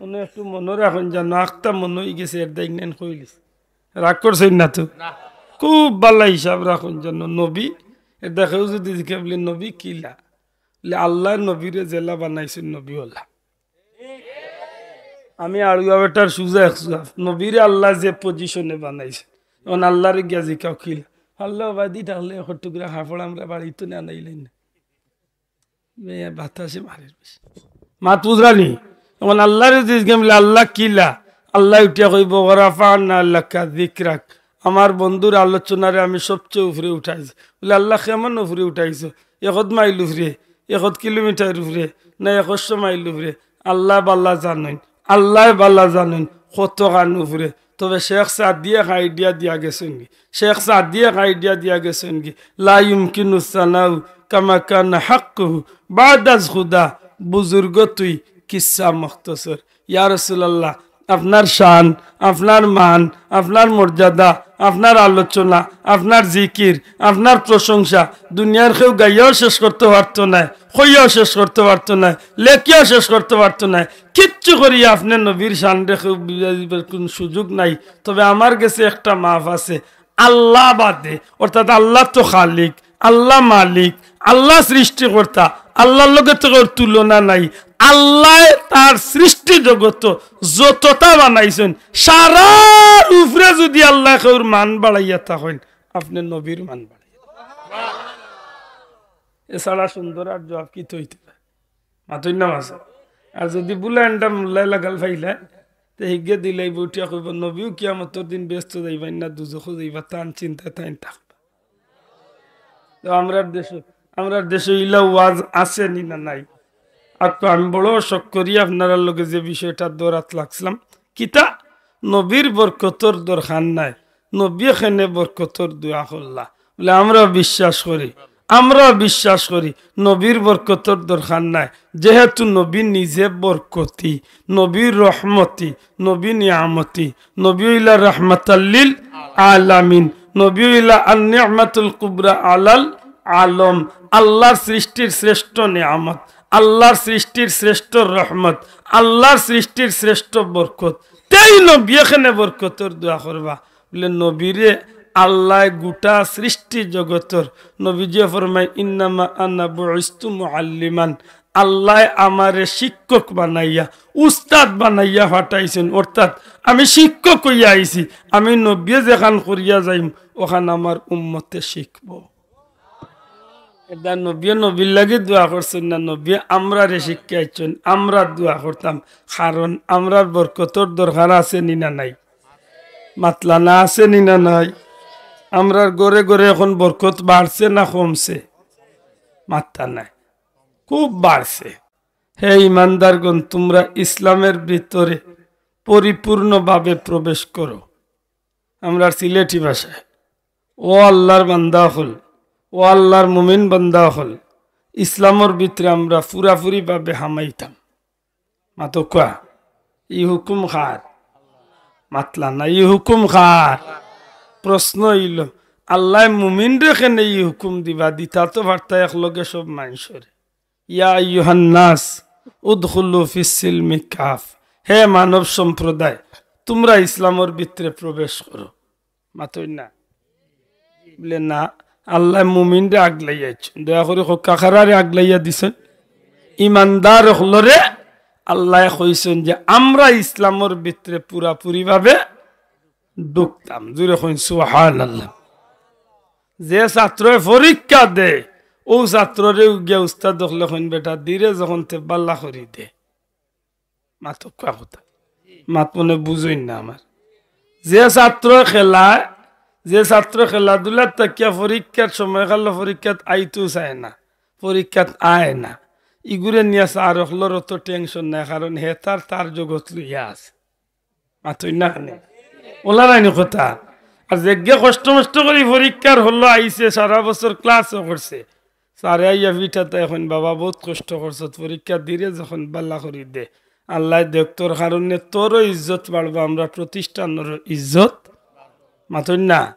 অনো একটু মনো রাখইন যেন, আখতা মনো অইগেছে, এর দাইন নাইন কইলিস। রাগ করছইন না তো? খুব ভালা হিসাব রাখইন যেন। নবী, এর দেখেও যদি জিকে বলে, "নবী কিলা?" বলে, "আল্লায় নবীরে যেলা বানাইছইন, নবী অলা।" আমি আড়ুয়া বেটার সুজা এক জুয়াব। নবীরে আল্লায় যে position-এ বানাইছইন, অখন আল্লারে গিয়া জিকাও কিলা? আল্লাহ বাদি থাকলে এক টুকরা কাপড় আমরা বাড়িত না আনাইলেন না। মেয়ে বাতাসে মারের বেশি। মাত বুঝরা নি? অখন আল্লারে জিকাইলে, "আল্লাহ কিলা?" আল্লায় উঠিয়া কইবো, "ওয়া রাফা'না লাকা যিকরাক।" আমার বন্ধুর আলোচনারে আমি সবচেয়ে উপরে উঠাইছি। বলে, "আল্লাহ কেমন উপরে উঠাইছো? একত মাইল উপরে, একত কিলোমিটার উপরে, না একশো মাইল উপরে?" আল্লায় ভালা জানইন, আল্লায় ভালা জানইন কতখান উপরে। তবে শেখ সাদিয়ে এক idea দিয়া গেছইন গি, শেখ সাদিয়ে এক idea দিয়া গেছইন গি, "লা ইউমকিনু সানাউ কামা কানা হাক্কুহু বাদাজ খুদা।" বুজুর্গ তুই, কিসসা মখতসর। ইয়া রাসূলুল্লাহ, আপনার শান, আপনার মান, আপনার মর্যাদা, আপনার আলোচনা, আপনার জিকির, আপনার প্রশংসা দুনিয়ার কেউ গাইয়াও শেষ করতো পারতো নায়, কইয়াও শেষ করতো পারতো নায়, লেখিয়াও শেষ করতো পারতো নায়। কিচ্ছু করিয়া আপনে নবীর শানরে কেউ বুঝাইবার কুনু সুযোগ নাই। তবে আমার গেছে একটা মাফ আছে, আল্লাহ বাদে, অর্থাৎ আল্লাহ তো খালিক, আল্লাহ মালিক, আল্লাহ সৃষ্টিকর্তা, আল্লাহর লগে তো কেউর তুলনা নাই। আল্লায় তার সৃষ্টি জগত যততা বানাইছইন, সারার উপরে যুদি আল্লায় কেউর মান বাড়াইয়া থাকইন, আপনে নবীর মান বাড়াইয়া। এছাড়া সুন্দর আর জুয়াব কিতা অইতে পারে? মাতইন না মাসে। আর যুদি বুলা এন্ডা মুল্লায় লাগাল পাইলা, তে হিগে দিলাইবো, উঠিয়া কইবো, "নবীও কিয়ামতর দিন বেহেস্তো যাইবা না দুজখো যাইবা, তান চিন্তায় তাইন থাকবা।" তো আমরার দেশো, আমরার দেশো ইলা ওয়াজ আছে নি না নাই? আর তো আমি বড় শখ করি আপনারার লগে যে বিষয়টা ধরাত লাগছিলাম, কিতা? নবীর বরকতর দরকার নাই, নবীয়ে কেনে বরকতর দোয়া করলা। বলে, আমরা বিশ্বাস করি, আমরা বিশ্বাস করি নবীর বরকতর দরকার নাই, যেহেতু নবী নিজে বরকতি, নবী রহমতি, নবী নিয়ামতি, নবী অইলা রাহমাতাল্লিল আলামিন, নবী অইলা আন নি'মাতুল কুবরা আলাল আলম, আল্লাহর সৃষ্টির শ্রেষ্ঠ নিয়ামত, আল্লাহর সৃষ্টির শ্রেষ্ঠ রহমত, আল্লাহর সৃষ্টির শ্রেষ্ঠ বরকত। তেই নবীয়ে কেনে বরকতর দোয়া করবা। বলে, নবীরে আল্লায় গোটা সৃষ্টি জগতর, নবীজিয়ে ফরমায়, "ইন্নামা আনা বুইস্তু মুআল্লিমান।" আল্লায় আমারে শিক্ষক বানাইয়া, উস্তাদ বানাইয়া পাঠাইছইন, অর্থাৎ আমি শিক্ষক অইয়া আইছি, আমি নবীয়ে যেখান করিয়া যাইমু, অখান আমার উম্মতে শিখবো। এটা নবীয়ে নবীর লাগি দোয়া করছইন না, নবীয়ে আমরারে শিক্ষাইছইন, আমরা দোয়া করতাম, কারণ আমরার বরকতর দরকার আছে নি না নাই? মাতরা না, আছে নি না নাই? আমরার ঘরে ঘরে অখন বরকত বাড়ছে না কমছে? মাতরা নাই, খুব বাড়ছে। হে ইমানদারগণ, তুমরা ইসলামের ভিতরে পরিপূর্ণভাবে প্রবেশ করো। আমরার সিলেটি ভাষায়, "ও আল্লাহর বান্দা অকল, ও আল্লাহর মুমিন বান্দা অকল, ইসলামর ভিতরে আমরা পুরাপুরিভাবে হামাইতাম।" মাতউক্কা, ই হুকুম কার? মাতলা না, ই হুকুম কার? প্রশ্ন অইলো, আল্লায় মুমিনরে কেনে ই হুকুম দিবা? দিতা তো পারতা একলগে সব মানষরে। ইয়া আইয়ুহান নাস, উদখুলু ফিস সিলমি কাফ। হে মানব সম্প্রদায়, তুমরা ইসলামর ভিতরে প্রবেশ করো। মাতইন না। বলে, "না, আল্লায় মুমিনরে আগলাইয়া দিছইন।" দয়া করি কউক্কা, কারারে আগলাইয়া দিছইন? ইমানদার অকলরে আল্লায় কইছইন যে আমরা ইসলামর ভিতরে পুরাপুরিভাবে ঢুকতাম। জুরে কইন সুবহানাল্লাহ। যে ছাত্রয় পরীক্ষা দেয়, অউ ছাত্ররে গিয়া উস্তাদ অকলে কইন, "বেটা, দিরে যখন তে বালা করি দে।" মাতউক্কা কথা। মাত মনে বুঝইন না আমার। যে ছাত্র খেলায়, যে ছাত্র খেলাধুলাত থাকিয়া পরীক্ষার সময় কালো পরীক্ষাত আইতেউ চায় না, পরীক্ষাত আয় না, ইগুরে নিয়া স্যার অকলর অত tension নাই, কারণ হে তার, তার জগত লইয়া আছে। মাতইন না কেনে? অলা নায়নি কথা। আর যেগিয়ে কষ্ট মষ্ট করি পরীক্ষার হলো আইছে, সারা বছর class-ও করছে, স্যারে আইয়া পিঠাত কইন, "বাবা, বউত কষ্ট করছত, পরীক্ষা দিরে যখন বালা করি দে। আল্লায় দেখ, তোর কারণে তোরও ইজ্জত বাড়বো, আমরা প্রতিষ্ঠানরও ইজ্জত।" মাতইন না?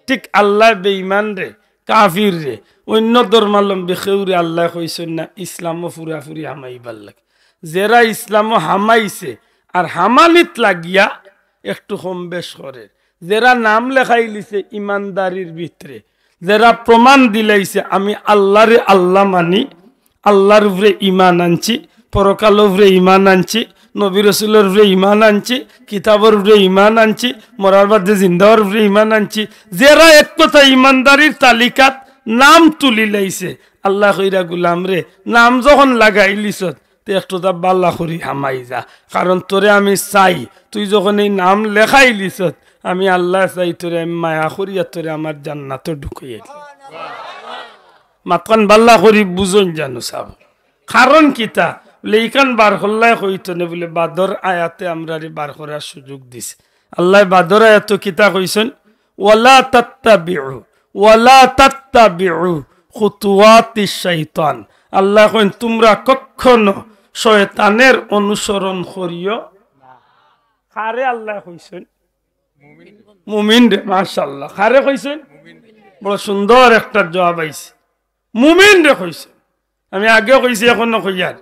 ঠিক আল্লায় বেঈমানরে, কাফিররে, অইন্য ধর্মাবলম্বী কেউরে আল্লায় কইছইন না ইসলামো পুরাপুরি হামাইবার লাগি। যেরা ইসলামো হামাইছে আর হামানিত লাগিয়া একটু কম বেশ করের, যেরা নাম লেখাইলিছে ইমানদারির ভিতরে, যেরা প্রমাণ দিলাইছে, "আমি আল্লারে আল্লা মানি, আল্লার উপরে ইমান আনছি, পরকালর উপরে ইমান আনছি, নবী রসুলর উপরে ইমান আনছি, কিতাবর উপরে ইমান আনছি, মরার বাদে জিন্দা অওয়ার উপরে ইমান আনছি।" যেরা এক কথা ইমানদারির তালিকাত নাম তুলিলাইছে, আল্লায় কইরা, "গুলামরে, নাম যখন লাগাইলিছত, তে একটুতা বালা করি হামাই যা, কারণ তোরে আমি চাই, তুই যখন এই নাম লেখাইলিছত, আমি আল্লায় চাই তোরে আমি মায়া করিয়া তোরে আমার জান্নাতো ঢুকাইয়া দিলাম।" মাতখান বালা করি বুঝইন জানো সাব। কারণ কিতা? বলে, ইখান বার করলায় কইতো নে, বলে, বাদর আয়াতে আমরারে বার করার সুযোগ দিছে। আল্লায় বাদর আয়াতো কিতা কইছইন? "ওয়ালা তাত্তাবিউ, ওয়ালা তাত্তাবিউ খুতুওয়াতিশ শাইতান।" আল্লায় কইন, "তুমরা কখনো শয়তানের অনুসরণ করিও না।" কারে আল্লায় কইছইন? মুমিনরে, মাশাআল্লাহ। কারে কইছইন? বড় সুন্দর একটা জবাব আইছে। মুমিনরে কইছইন। আমি আগেও কইছি, এখনো কইয়ার,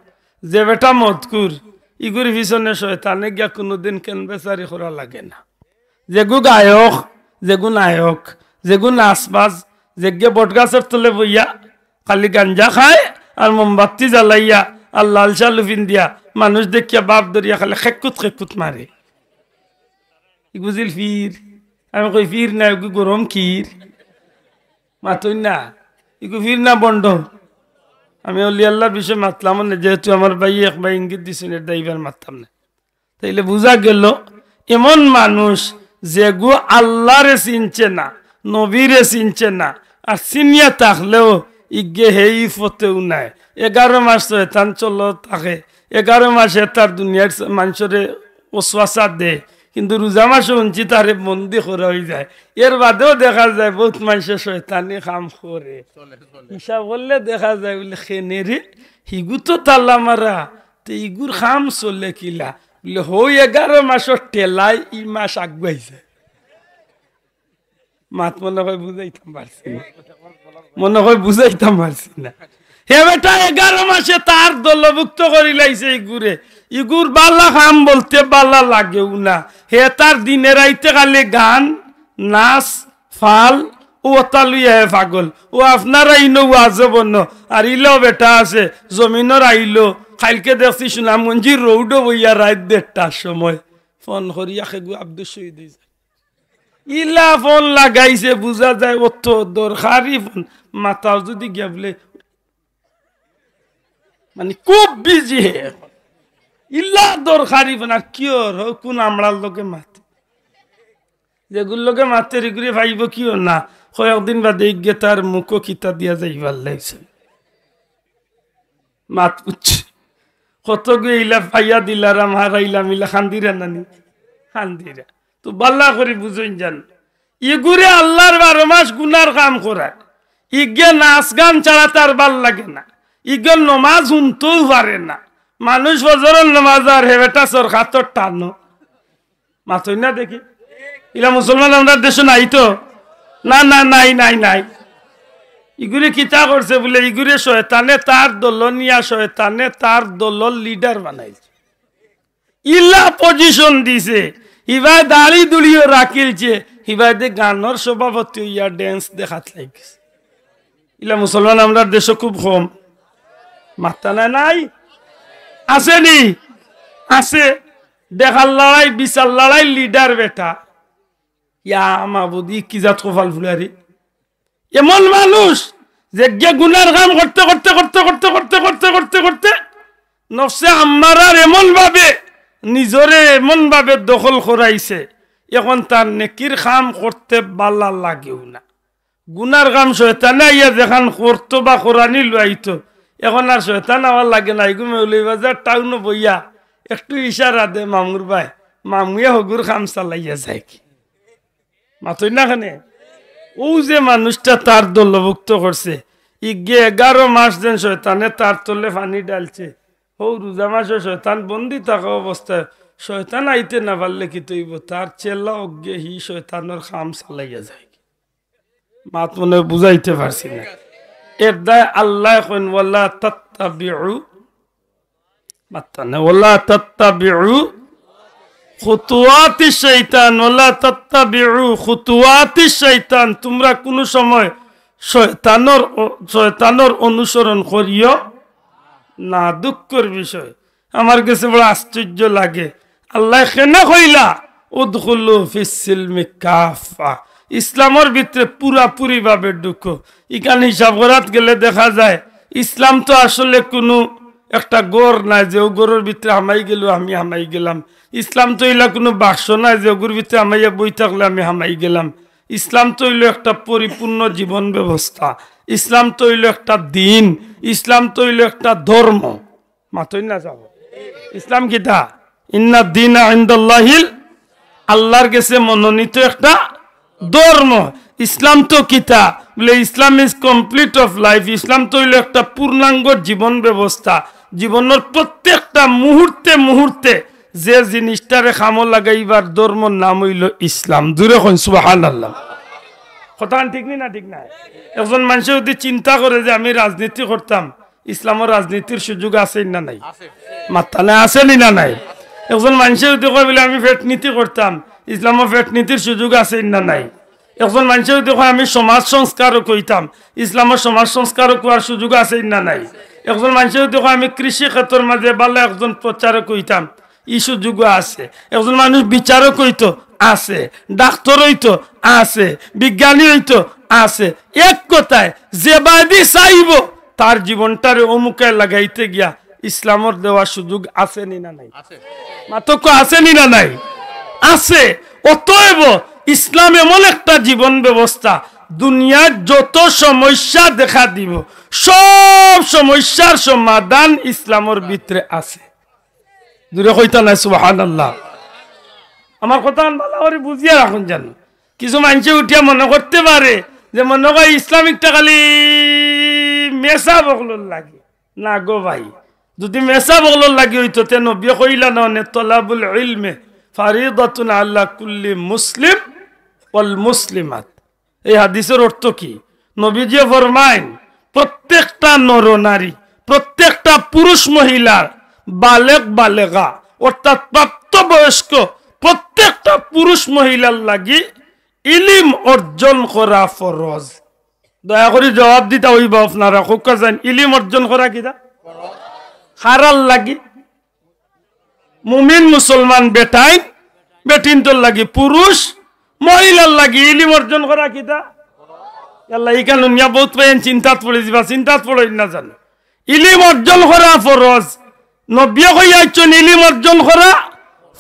যে বেটা মদখুর, ইগুর পিছনে শয়তানে গিয়া কুনুদিন কেনবেচারি করা লাগে না। যেগু গায়ক, যেগু নায়ক, যেগু নাচবাজ, যেগিয়ে বটগাছর তলে বইয়া খালি গাঞ্জা খায় আর মোমবাতি জ্বালাইয়া আর লাল শালু পিন্দিয়া মানুষ দেখিয়া বাপ ধরিয়া খালি খেকুত খেকুত মারে। ইগু বুঝিল ফির। আমি কই, "ফির না, ইগু গরম ক্ষীর।" মাতইন না, ইগু ফির না বন্ড। আমি অলি আল্লার বিষয়ে মাতলাম না, যেহেতু আমার ভাইয়ে এক ভাই ইঙ্গিত দিছইন, এর দায় ইবার মাততাম না। তাইলে বুঝা গেল, এমন মানুষ যেগু আল্লারে চিনছে না, নবীরে চিনছে না, আর চিনিয়া থাকলেও ইগে হেই ফতেও নাই। এগারো মাস শয়তান চলো থাকে, এগারো মাসে তার দুনিয়ার মানষরে ওয়াসওয়াসা দে, কিন্তু রোজা মাসো হুনছি তারে বন্দি করা অইযায়। এর বাদেও দেখা যায় বউত মানষে শয়তানি কাম করে। হিসাব করলে দেখা যায় বলে, "কেনে রে, হিগু তো তালা মারা, তে ইগুর কাম চলে কিলা?" বলে, "হউ এগারো মাসর ঠেলায় ই মাস আগুয়াই যায়।" মাত মনে কয় বুঝাইতাম পারছি না, মনে কয় বুঝাইতাম পারছি না। হে বেটা, এগারো মাসে তার দলভুক্ত করিলাইছে ইগুরে। ইগুর বালা কাম বলতে বালা লাগেও না। হে তার দিনে রাইতে খালি গান, নাচ, ফাল, ও অতা লইয়া হে পাগল। ও আপনারা ইনো ওয়াজো বনো, আর ইলাও বেটা আছে, জমিনর আইলো, কাইলকে দেখছি সুনামগঞ্জি রোডো বইয়া রাইত দেড়টার সময় ফোন করিয়া খেগু আব্দুস শহীদ অইযায়। ইলা ফোন লাগাইছে, বুঝা যায় অত দরকারি ফোন। মাতাও যদি গিয়া বলে, মানে, খুব বিজি হে। ইলা দরকারি ফোন, আর কিওর, হউ কুন আমরার লগে মাতে। যেগুর লগে মাতে, ইগুরে পাইবো কিওর না। কয়েকদিন বাদে ইগে তার মুখো কিতা দিয়া যাইবার লাগছে। মাত বুঝছে। কতগুয়ে ইলা পাইয়া দিলারাম, হারাইলাম, ইলা কান্দিরা নানি। কান্দিরা। তো বালা করি বুঝইন যান, ইগুরে আল্লার বারো মাস গুনার কাম করায়। ইগে নাচ গান ছাড়া তার বালা লাগে না, ইগে নমাজ হুনতেও পারে না। মানুষ ফজরর নমাজ আর হে বেটা সরকাতর টানো। মাতইন না দেখি। ইলা মুসলমান আমরার দেশো নাই তো? না, না, নাই, নাই, নাই। ইগুরে কিতা করছে বুলে, ইগুরে শয়তানে তার দলো নিয়া, শয়তানে তার দলর লিডার বানাইছে। ইলা পজিশন দিছে, হিবায় দাড়ি দুড়িও রাখিলছে, হিবায় দে গানর সভাপতি অইয়া ড্যান্স দেখাত লাগিছে। ইলা মুসলমান আমরার দেশো খুব কম। মাতইন না, নাই? আছে নি? আছে। দেখার লড়াই, বিচার লড়াই, লিডার বেটা। ইয়া মাবুদ, ই কি জাত কপাল ফুলারি? এমন মানুষ যে গিয়া গুনার কাম করতে করতে করতে করতে করতে করতে করতে করতে নফসে আম্মারার এমন ভাবে নিজরে এমন ভাবে দখল করাইছে, এখন তার নেকির কাম করতে বালা লাগেও না। গুনার কাম শয়তানে আইয়া যেখান করতো বা করানি লইতো, এখন আর শয়তান আওয়া লাগে না। ইগু মৌলভীবাজার টাউনো বইয়া একটু ইশারা দে মামুর বায়, মামুয়ে হগুর কাম চালাইয়া যায় কি। মাতইন না কেনে? অউ যে মানুষটা তার দলভুক্ত করছে, ইগে এগারো মাস যেন শয়তানে তার তলে পানি ঢালছে। হউ রোজা মাসো শয়তান বন্দি থাকা অবস্থায় শয়তান আইতে না পারলে কিতা অইবো? তার চেলা অগে হি শয়তানর কাম চালাইয়া যায়। মাত মনে বুঝাইতে পারছি না। এর দায় আল্লায় কইন, "ওয়ালা তাত্তাবিউ।" মাতইন না, "ওয়ালা তাত্তাবিউ খুতুওয়াতিশ শাইতান, ওয়ালা তাত্তাবিউ খুতুওয়াতিশ শাইতান।" তোমরা কুনু সময় শয়তানর অ-, শয়তানর অনুসরণ করিও না। দুঃখর বিষয়, আমার গেছে বড় আশ্চর্য লাগে। আল্লায় কেনে কইলা, "উদখুলু ফিস সিলমি কাফা।" ইসলামর ভিতরে পুরাপুরি ভাবে ঢুকো। ইখান হিসাব করাত গেলে দেখা যায়, ইসলাম তো আসলে কুনু একটা ঘর নায় যে অউ ঘরর ভিতরে হামাই গেলে আমি হামাই গেলাম। ইসলাম তো ইলা কুনু বাক্স নায় যে অগুর ভিতরে হামাইয়া বই থাকলে আমি হামাই গেলাম। ইসলাম তো অইলো একটা পরিপূর্ণ জীবন ব্যবস্থা। ইসলাম তো অইলো একটা দ্বীন। ইসলাম তো অইলো একটা ধর্ম। মাতইন না যাও। ইসলাম কিতা? ইন্নাদ দীনা ইনদাল্লাহিল, আল্লার গেছে মনোনীত একটা ধর্ম। ইসলাম তো কিতা? বলে, "Islam is complete of life।" ইসলাম তো অইলো একটা পূর্ণাঙ্গ জীবন ব্যবস্থা। জীবনর প্রত্যেকটা মুহূর্তে মুহূর্তে যে জিনিসটারে কামো লাগাইবার ধর্মর নাম অইলো ইসলাম। জুরে কইন সুবহানাল্লাহ। কথাখান ঠিক নি না ঠিক নায়? একজন মানষে যদি চিন্তা করে যে আমি রাজনীতি করতাম, ইসলামর রাজনীতির সুযোগ আছে না নাই? মাতইন না, আছে নি না নাই? একজন মানষে যদি কয় বলে আমি পেটনীতি করতাম, ইসলামর পেটনীতির সুযোগ আছে না নাই? একজন মানষে যদি কয় আমি সমাজ সংস্কারক অইতাম, ইসলামর সমাজ সংস্কারক অওয়ার সুযোগ আছে না নাই? একজন মানষে যদি কয় আমি কৃষি ক্ষেত্রর মাঝে ভালা একজন প্রচারক অইতাম, ই সুযোগও আছে। একজন মানুষ বিচারক অইতো, আছে। ডাক্তার অইতো, আছে। বিজ্ঞানী অইতো, আছে। এক কথায়, যেবায়দি চাইবো, তার জীবনটারে অমুকায় লাগাইতে গিয়া ইসলামর দেওয়া সুযোগ আছে নি না নাই? মাতউক্কা, আছে নি না নাই? আছে। অতএব ইসলাম এমন একটা জীবন ব্যবস্থা, দুনিয়ার যত সমস্যা দেখা দিবো, সব সমস্যার সমাধান ইসলামর ভিতরে আছে। জুরে কইতা নায় সুবহানাল্লাহ। আমার কথাখান ভালা করি বুঝিয়া রাখইন যেন। কিছু মানষে উঠিয়া মনো করতে পারে যে মনো কয় ইসলাম একটা খালি মেসাব অকলর লাগি। না গো ভাই, যদি মেসাব অকলর লাগি অইতো তে নবীয়ে কইলা না অনে, "তলাবুল ইলমে ফারিদাতুন আলা কুল্লি মুসলিম ওয়াল মুসলিমাত।" এই হাদিসর অর্থ কি? নবীজিয়ে ফরমাইন, প্রত্যেকটা নরনারী, প্রত্যেকটা পুরুষ মহিলার, বালেগ বালেগা অর্থাৎ প্রাপ্তবয়স্ক প্রত্যেকটা পুরুষ মহিলার লাগি ইলিম অর্জন করা ফরজ। দয়া করি জবাব দিতা অইবা আপনারা, কউক্কা চাইন, ইলিম অর্জন করা কিতা? কারার লাগি? মুমিন মুসলমান বেটাইন, বেটিন্তর লাগি, পুরুষ, মহিলার লাগি ইলিম অর্জন করা কিতা? আল্লাহ, ইখান হুনিয়া বউত ভাইয়াইন চিন্তাত পড়ি যিবা, চিন্তাত পড়ইন না জানো। ইলিম অর্জন করা ফরজ। নবীয়ে কইয়া আইছইন ইলিম অর্জন করা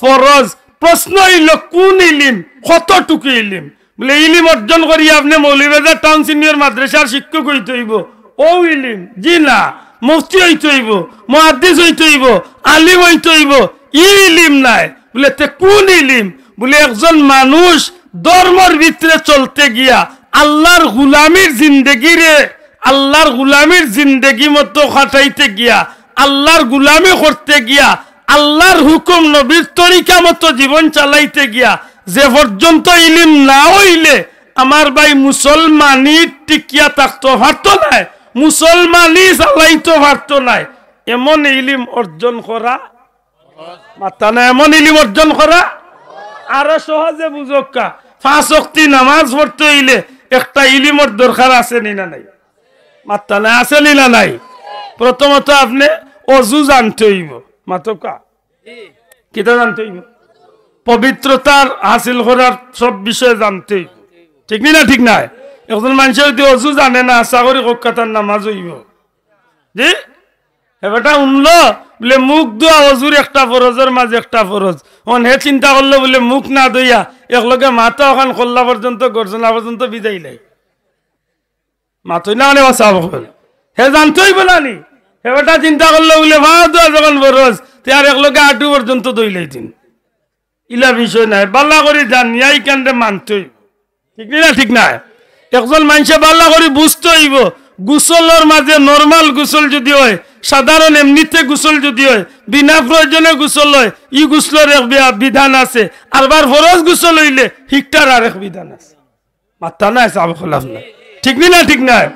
ফরজ। প্রশ্ন অইলো কুন ইলিম, কতটুকু ইলিম? বলে, ইলিম অর্জন করি আপনে মৌলভীবাজার টাউন সিনিয়র মাদ্রাসার শিক্ষক অইতে অইবো, অউ ইলিম? জি না। মুফতি অইতে অইবো, মুহাদ্দিস অইতে অইবো, আলিম অইতে অইবো, ই ইলিম নায়। বলে, তে কুন ইলিম? বুলে একজন মানুষ ধর্মর ভিতরে চলতে গিয়া, আল্লাহর গুলামির জিন্দেগিরে, আল্লাহর গুলামির জিন্দেগি মতো কাটাইতে গিয়া, আল্লাহর গুলামি করতে গিয়া, আল্লাহর হুকুম নবীর তরিকা মতো জীবন চালাইতে গিয়া, যে পর্যন্ত ইলিম না অইলে আমার ভাই মুসলমানি টিকিয়া থাকতো পারতো নায়, মুসলমানি চালাইতো পারতো নায়, এমন ইলিম অর্জন করা মাত্তা না, এমন ইলিম অর্জন করা আরো সহজে বুঝউক্কা। পাঁচ ওয়াক্তি নামাজ পড়তে অইলে একটা ইলিমর দরকার আছে নি না নাই? মাত্তা না, আছে নি না নাই? প্রথমত আপনে অজু জানতে অইবো। মাতউক্কা। কিতা জানতে অইবো? পবিত্রতার হাসিল করার সব বিষয়ে জানতে অইবো। ঠিক নি না? ঠিক নায়? একজন মানষে যদি অজু জানে না, আশা করি কউক্কা তার নামাজ অইবো? জি? এ বেটা হুনলো, বুলে মুখ ধোয়া অজুর একটা ফরজর মাঝে একটা ফরজ। অন হে চিন্তা করলো, বুলে মুখ না ধইয়া একলগে মাথা অখান করলা পর্যন্ত, গর্জনা পর্যন্ত ভিজাইলাই। মাতইন না কেনে বা সাব অকল? হে জানতে অইবো না নি? হে বেটা চিন্তা করলো, বুলে পাও ধোয়া যখন ফরজ, তে আর একলগে আটু পর্যন্ত ধইলাইতিন। ইলা বিষয় নায়, ভালা করি জানিয়া ইখানরে মানতে অইবো। ঠিক নি না? ঠিক নায়? একজন মানষে ভালা করি বুঝতে অইবো, গোসলর মাঝে normal গোসল যদি অয়, সাধারণ এমনিতে গোসল যদি অয়, বিনা প্রয়োজনে গোসল অয়, ই গোসলর এক বি-, বিধান আছে। আরবার ফরজ গোসল অইলে হিকটার আরেক বিধান আছে। মাত্তা নায়, সাব অকল আপনার। ঠিক নি না? ঠিক নায়?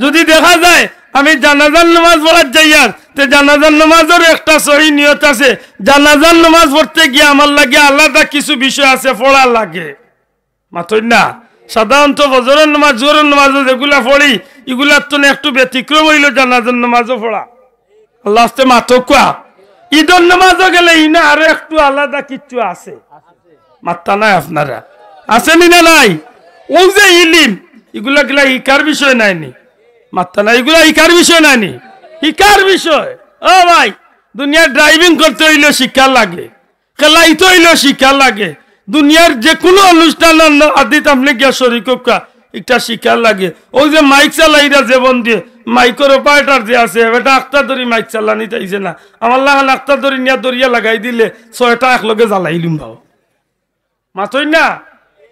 যদি দেখা যায় আমি জানাজার নামাজ পড়াত যাইয়ার, তে জানাজার নামাজর একটা সহি নিয়ত আছে। জানাজার নামাজ পড়তে গিয়া আমার লাগি আলাদা কিছু বিষয় আছে, পড়া লাগে। মাতইন না? সাধারণত ফজরর নামাজ, জোহরর নামাজও যেগুলা পড়ি, ইগুলার তনে একটু ব্যতিক্রম অইলো জানাজার নামাজও পড়া। আল্লাহ আস্তে মাতউক্কা। ইদর নামাজও গেলে ইনা আরো একটু আলাদা কিচ্ছু আছে। মাত্তা নায় আপনারা। আছে নি না নাই? অউ যে ইলিম, ইগুলা গিলা হিকার বিষয় নায় নি? মাত্তা নায়, ইগুলা হিকার বিষয় নায় নি? হিকার বিষয়। ও ভাই, দুনিয়ার driving করতে অইলে শিক্ষা লাগে, খেলাইতে অইলে শিক্ষা লাগে, দুনিয়ার যেকুনু অনুষ্ঠান আদিত আপনে গিয়া শরিক অউক্কা, ইটা শিক্ষা লাগে। অউ যে মাইক চালাইরা যে বন্দে, মাইকর operator যে আছে, বেটা আখতা ধরি মাইক চালানিত আইছে না। আমার লাখান আখতা ধরি নিয়া দরিয়া লাগাই দিলে ছয়টা একলগে জ্বালাইলিমু বাও। মাতইন না?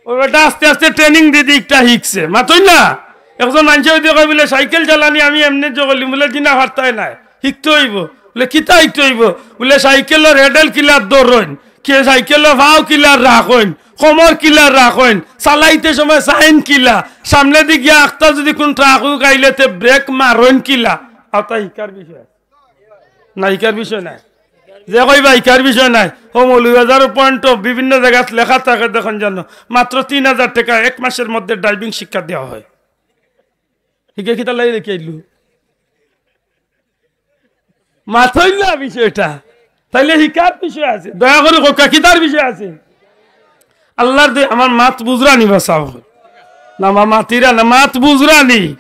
অউ বেটা আস্তে আস্তে training দি দি ইটা হিকছে। মাতইন না? একজন মানষে যদি কয় বুলে সাইকেল চালানি আমি এমনে জগলিম, বুলে জি না পারতায় নায়, হিকতে অইবো। বুলে কিতা হিকতে অইবো? বুলে সাইকেলর handle কিলা ধরইন, কে সাইকেলর পাও কিলা রাখইন, কমর কিলা রাখইন, চালাইতে সময় sign কিলা, সামনেদি গিয়া আখতা যদি কুনু ট্রাক উক আইলে তে brake মারইন কিলা। অতা হিকার বিষয়। না, হিকার বিষয় নায়। যে কইবা হিকার বিষয় নায়, অউ মৌলভীবাজারর point of বিভিন্ন জাগাত লেখা থাকে দেখইন জানো, মাত্র তিন হাজার টেকা এক মাসের মধ্যে driving শিক্ষা দেওয়া হয়। হিকে কিতা লাগি লেখি আইলু? মাতইন না বিষয়টা। তাইলে হিকার বিষয় আছে। দয়া করি কউক্কা, কিতার বিষয় আছে? আল্লাহর দে-, আমার মাত বুঝরা নি বা সাব অকল? না, মা মাতিরা না, মাত বুঝরা নি?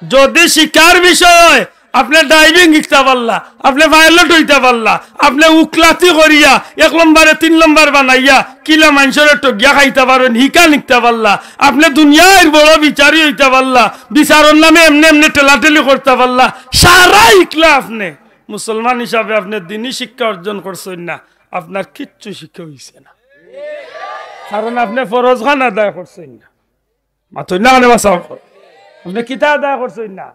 যদি শিক্ষার বিষয় অয়, আপনে driving হিকতা পারলা, আপনে pilot অইতা পারলা, আপনে উকলাতি করিয়া এক নম্বরে তিন নম্বর বানাইয়া কিলা মানষরে ঠগিয়া খাইতা পারইন, হিখান হিকতা পারলা, আপনে দুনিয়ার বড় বিচারি অইতা পারলা, বিচারর নামে এমনে এমনে ঠেলাঠেলি করতা পারলা, সারা হিকলা আপনে। মুসলমান হিসাবে আপনে দ্বীনি শিক্ষা অর্জন করছইন না, আপনার কিচ্ছু শিক্ষা অইছে না, কারণ আপনে ফরজখান আদায় করছইন না। মাতইন না কেনে বা সাব অকল? আপনে কিতা আদায় করছইন না?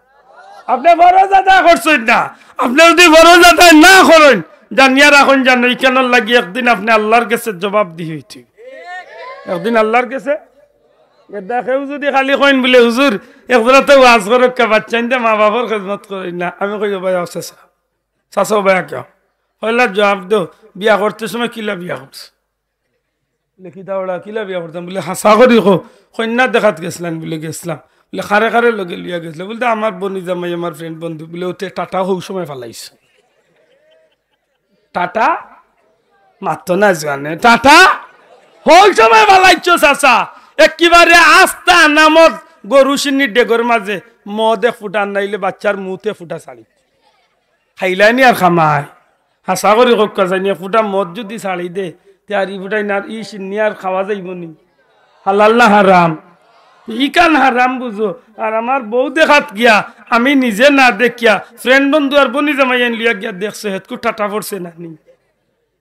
আপনে ফরজ আদায় করছইন না। আপনে যদি ফরজ আদায় না করইন, জানিয়া রাখইন জানো, ইখানর লাগি একদিন আপনে আল্লাহর গেছে জবাবদিহি অইতে অইবো। একদিন আল্লাহর গেছে। এরদায় কেউ যদি খালি কইন বুলে, "হুজুর, একজরাতে ওয়াজ করউক্কা, বাচ্চাইন্তে মা বাফর খেদমত করইন না", আমি কইমু, "ভাই, আও চাচা, চাচা, ও ভাই, আও।" পয়লা জবাব দেও, "বিয়া করতে সময় কিলা বিয়া করছো?" বুলে, "কিতা ওরা, কিলা বিয়া করতাম?" বুলে, "হাছা করি কও, কইন্যা দেখাত গেছলাম?" বুলে, "গেছলাম।" বুলে, "কারে কারে লগে লইয়া গেছলা?" বুলে, "আমার বনি জামাই, আমার friend বন্ধু।" বুলে, "অতে টাটা হউ সময় ফালাইছো।" টাটা? মাতইন না জোয়ানে। টাটা? হউ সময় ফালাইছো চাচা। একেবারে আস্তা নামত গরু শিন্নির ডেগর মাঝে মদ এক ফুটা, নাইলে বাচ্চার মুতে ফুটা ছাড়ি। খাইলায়নি আর খামায়। হাছা করি কউক্কা চাইন, এক ফুটা মদ যদি ছাড়ি দে, তে আর ই ফুটাইন আর ই শিন্নি আর খাওয়া যাইবো নি? হালাল না হারাম? ইখান হারাম বুঝো। আর আমার বউ দেখাত গিয়া, আমি নিজে না দেখিয়া, friend বন্ধু আর বনি জামাইয়াইন লইয়া গিয়া দেখছে, হেতকু টাটা পড়ছে না নি?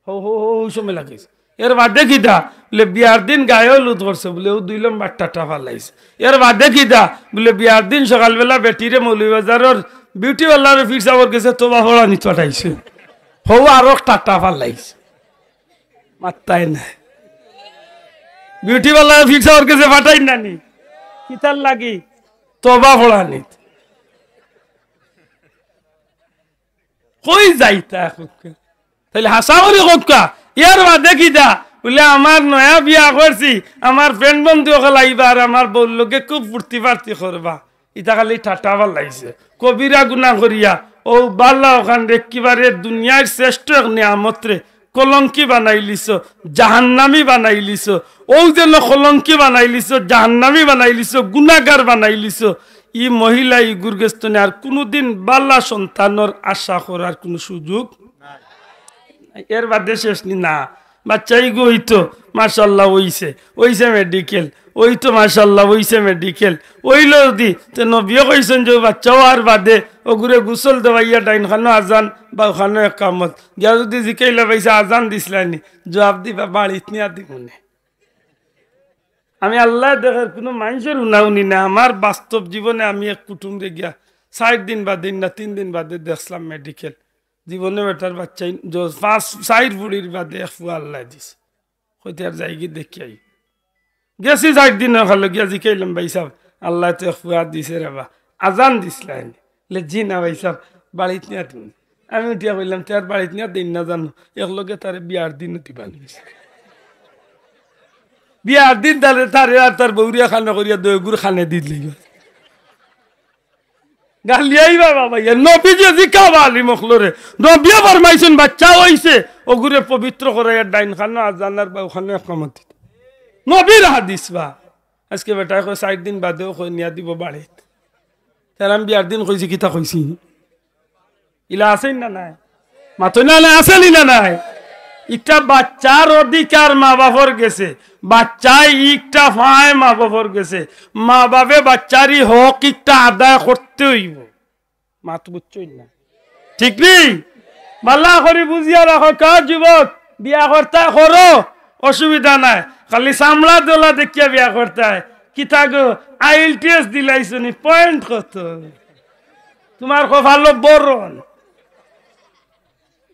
হউ, হউ, হউ, হউ সময় লাগেছে। এর বাদে কিতা? বুলে, "বিয়ার দিন গায়ে হলুদ করছে", বুলে, "ও দুই লম্বর টাটা ফালাইছে।" এর বাদে কিতা? বুলে, "বিয়ার দিন সকালবেলা বেটিরে মৌলভীবাজারর বিউটি পার্লারো ফিরসাবর গেছে, তোবা পড়ানিত পাঠাইছে।" হউ আরক টাটা ফালাইছে। মাত্তায় নাই। বিউটি পার্লারো ফিরসাবর গেছে, পাঠাইন না নি? কিতার লাগি? তোবা পড়ানিত। কই যাইতা কউক্কা? তাইলে হাছা করি কউক্কা। এর বাদে কিতা? বুলে, "আমার নয়া বিয়া করছি, আমার friend বন্ধু অকল আইবা আর আমার বউর লগে খুব ফুর্তি ফার্তি করবা।" ইতা খালি টাটা ফালাইছে। কবিরা গুনা করিয়া, অউ বালা অখানরে একেবারে দুনিয়ার শ্রেষ্ঠ এক নিয়ামতরে কলঙ্কি বানাইলিছো, জাহান্নামি বানাইলিছো। অউ যেন কলঙ্কি বানাইলিছো, জাহান্নামি বানাইলিছো, গুনাগার বানাইলিছো। ই মহিলা ইগুর গেছ থনে আর কুনুদিন বালা সন্তানর আশা করার কুনু সুযোগ নাই। এর বাদে শেষ নি না, বাচ্চা ইগু অইতো, মাশাআল্লাহ, অইছে, অইছে মেডিকেল, অইতো মাশাআল্লাহ, অইছে মেডিকেল, অইলো যুদি, তে নবীয়ে কইছইন যে অউ বাচ্চা অওয়ার বাদে অগুরে গোসল দেওয়াইয়া ডাইন খানো আজান, বাউ খানো একামত। গিয়া যুদি জিকাইলা, "ভাইসাব, আজান দিছলায় নি?" জুয়াব দিবা, "বাড়িত নিয়া দিমুনে।" আমি আল্লায় দেখের, কুনু মানষর হুনাহুনি না, আমার বাস্তব জীবনে আমি এক কুটুমরে গিয়া চাইর দিন বাদে না তিন দিন বাদে দেখছলাম মেডিকেল। জীবনে বেটার বাচ্চাই জ-, পাঁচ, চাইর ফুড়ির বাদে এক ফুয়া আল্লায় দিছে। কইতে আর যাইগি দেখিয়া আই। গেছি চাইর দিনর খালো গিয়া জিকাইলাম, "ভাইসাব, আল্লায় তো এক ফুয়া দিছে রেবা, আজান দিছলায় নি?" বুলে, "জি না ভাইসাব, বাড়িত নিয়া দিমুনে।" আমি উঠিয়া কইলাম, "তে আর বাড়িত নিয়া দেইন না জানো, একলগে তারে বিয়ার দিনও দিবা নি?" বিয়ার দিন তারে, তারে আর তার বউরে খানো করিয়া দুইগুর খানে দি দিলাইবা। গালিয়াইবা বাবা, ইয়া নবীয়ে জিকাইবা আলিম অকলরে। নবীয়ে ফরমাইছইন, বাচ্চা অইছে, অগুরে পবিত্র করাইয়া ডাইন খানো আজান আর বাউ খানো একামত দিতা। নবীর হাদিস বা। আজকে বেটায় কয়, চাইর দিন বাদেও কয়, নিয়া দিবো বাড়িত। তে আমি বিয়ার দিন কইছি, কিতা কইছি? ইলা আছে নি না নাই? মাতইন না, না আছে নি না নাই? ইকটা বাচ্চার অধিকার মা বাফর গেছে, বাচ্চায় ইকটা পায় মা বাফর গেছে, মা বাফে বাচ্চার ই হক ইকটা আদায় করতে অইবো। মাত বুঝছইন না? ঠিক নি? বালা করি বুঝিয়া রাখো, কা যুবক, বিয়া করতায় করো, অসুবিধা নাই, খালি চামড়া দলা দেখিয়া বিয়া করতায়। কিতা গো, আইএলটিএস দিলাইছো নি? পয়েন্ট কত? তুমার কপালো বরন।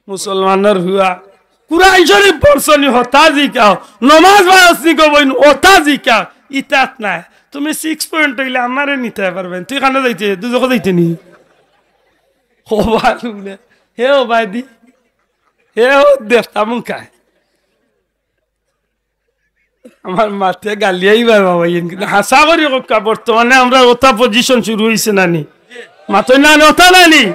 মুসলমানর ফুয়া, কুরআন শরীফ পড়ছো নি? হতা জিকাও। নমাজ পড়ছো নি গো বইন? হতা জিকাও। ইতাত নাই। তুমি সিক্স পয়েন্ট অইলে আমারে নিতায় পারবায় নি। তুই কানো যাইতে? দুজখো যাইতে নি? ও ভাই, হে ও ভাই দি। হে ও দেবতা মুখায়। আমার মাতে গালিয়াইবা বাবা, ইন কিন্তু হাছা করি কউক্কা, বর্তমানে আমরার অতা পজিশন শুরু অইছে না নি? মাতইন না নি, অতা না নি?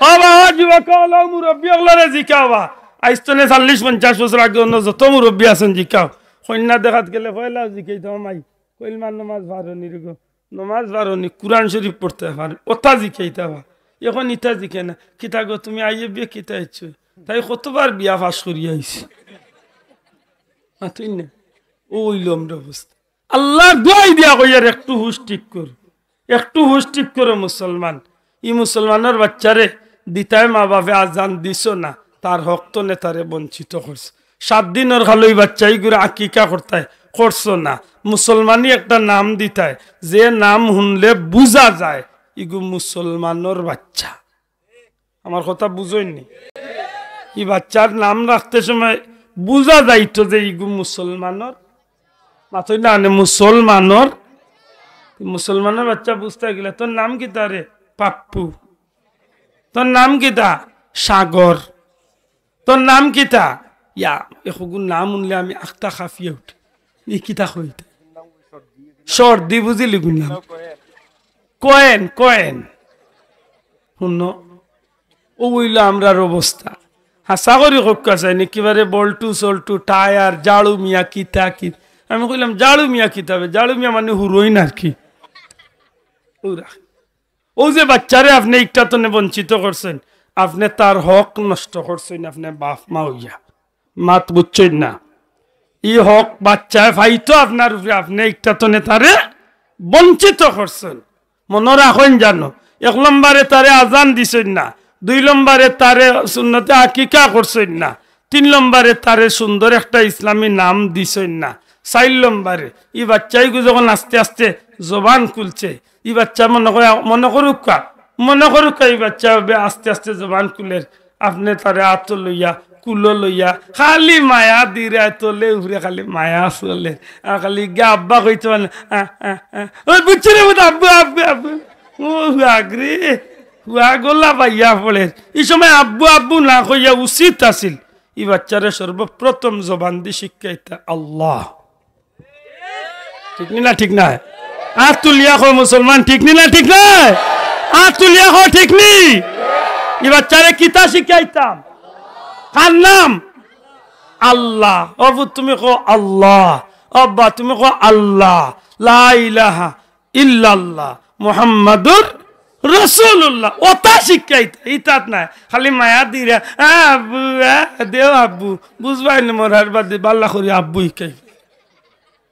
ও বাবা, যুবক অকল, মুরব্বি অকলরে জিকাও বা। আইজ থনে চল্লিশ পঞ্চাশ বছর আগে অন্য যত মুরব্বি আছইন জিকাও। কইন্যা দেখাত গেলে পয়লাউ জিকাইতা, "ও মাই, কইলমার নমাজ পারো নি রে গো? নমাজ পারো নি? কুরআন শরীফ পড়তায় পারো নি?" অতা জিকাইতা বা। অখন ইতা জিকায় না। "কিতা গো, তুমি আইয়ে বিয়ে কিতা ইচ্ছো?" তাই কতবার বিয়া পাশ করিয়া আইছে। মাতইন না। অউ অইলো আমরার অবস্থা। আল্লার দোয়াই দিয়া কইয়ার, একটু হুশ ঠিক করো, একটু হুশ ঠিক করো মুসলমান। ই মুসলমানর বাচ্চারে দিতায় মা বাফে আজান দিছো না, তার হক থনে তারে বঞ্চিত করছো। সাত দিনর খালো ই বাচ্চা ইগুর আকিকা করতায়, করছো না। মুসলমানি একটা নাম দিতায়, যে নাম হুনলে বুঝা যায় ইগু মুসলমানর বাচ্চা। আমার কথা বুঝইন নি? ই বাচ্চার নাম রাখতে সময় বুঝা যাইতো যে ইগু মুসলমানর, মাতইন না নি, মুসলমানর। মুসলমানর বাচ্চা বুঝতায় গেলে, "তোর নাম কিতা রে?" "পাপ্পু।" "তোর নাম কিতা?" "সাগর।" "তোর নাম কিতা?" ইয়া, এখগুর নাম হুনলে আমি আখতা কাঁপিয়া উঠি। ই কিতা কইতা? সর্দি বুঝিলি গুন নাম। Coin, coin. হুনো, অউ অইলো আমরার অবস্থা। হাছা করি কউক্কা চাইন নি, একেবারে বল্টু, সল্টু, টায়ার, ঝাড়ু মিয়া, কিতা কি। আমি কইলাম, "ঝাড়ু মিয়া কিতা বে?" ঝাড়ু মিয়া মানে হুরোইন আর কি। অউ রাখ। অউ যে বাচ্চারে আপনে ইকটা থনে বঞ্চিত করছইন, আপনে তার হক নষ্ট করছইন, আপনে বাফ মা অইয়া। মাত বুঝছইন না? ই হক বাচ্চায় পাইতো আপনার উপরে, আপনে ইকটা থনে তারে বঞ্চিত করছইন। মনো রাখইন জানো, এক লম্বরে তারে আজান দিছইন না, দুই লম্বরে তারে সুন্নতে আকিকা করছইন না, তিন নম্বরে তারে সুন্দর একটা ইসলামী নাম দিছইন না। চাইর নম্বরে ই বাচ্চাইগু যখন আস্তে আস্তে জবান খুলছে, ই বাচ্চা মনো করি, মনো করুক্কা, মনো করুক্কা ই বাচ্চা এবে আস্তে আস্তে জবান খুলের, আপনে তারে আতো লইয়া, কুলো লইয়া, খালি মায়া দিরায়, তলে উপরে খালি মায়া চলের। আর খালি ইগিয়ে আব্বা কইতে পারে না, আ, আ, আ। ওই বুঝছো রে, বুঝ, আব্বু, আব্বু, আব্বু। ও হুয়াগরে, হুয়া গলা বাইয়া পড়ের। ই সময় আব্বু, আব্বু না কইয়া উচিত আছিল ই বাচ্চারে সর্বপ্রথম জবান দি শিক্ষা দিতা আল্লাহ। ঠিক নি না? ঠিক নায়? আত তুলিয়া কও মুসলমান, ঠিক নি না? ঠিক নায়? আত তুলিয়া কও, ঠিক নি? ই বাচ্চারে কিতা শিক্ষা দিতাম? কার নাম? আল্লাহ। ও পুত, তুমি কও আল্লাহ। ও আব্বা, তুমি কও আল্লাহ। লা ইলাহা ইল্লাল্লাহ মুহাম্মাদুর রাসূলুল্লাহ। ওটা শিক্ষা দিতা, ইতাত নায়। খালি মায়া দিরা, আ, আব্বু, আ, দেও আব্বু। বুঝবায় নি মরার বাদে, বালা করি আব্বু হিকাই।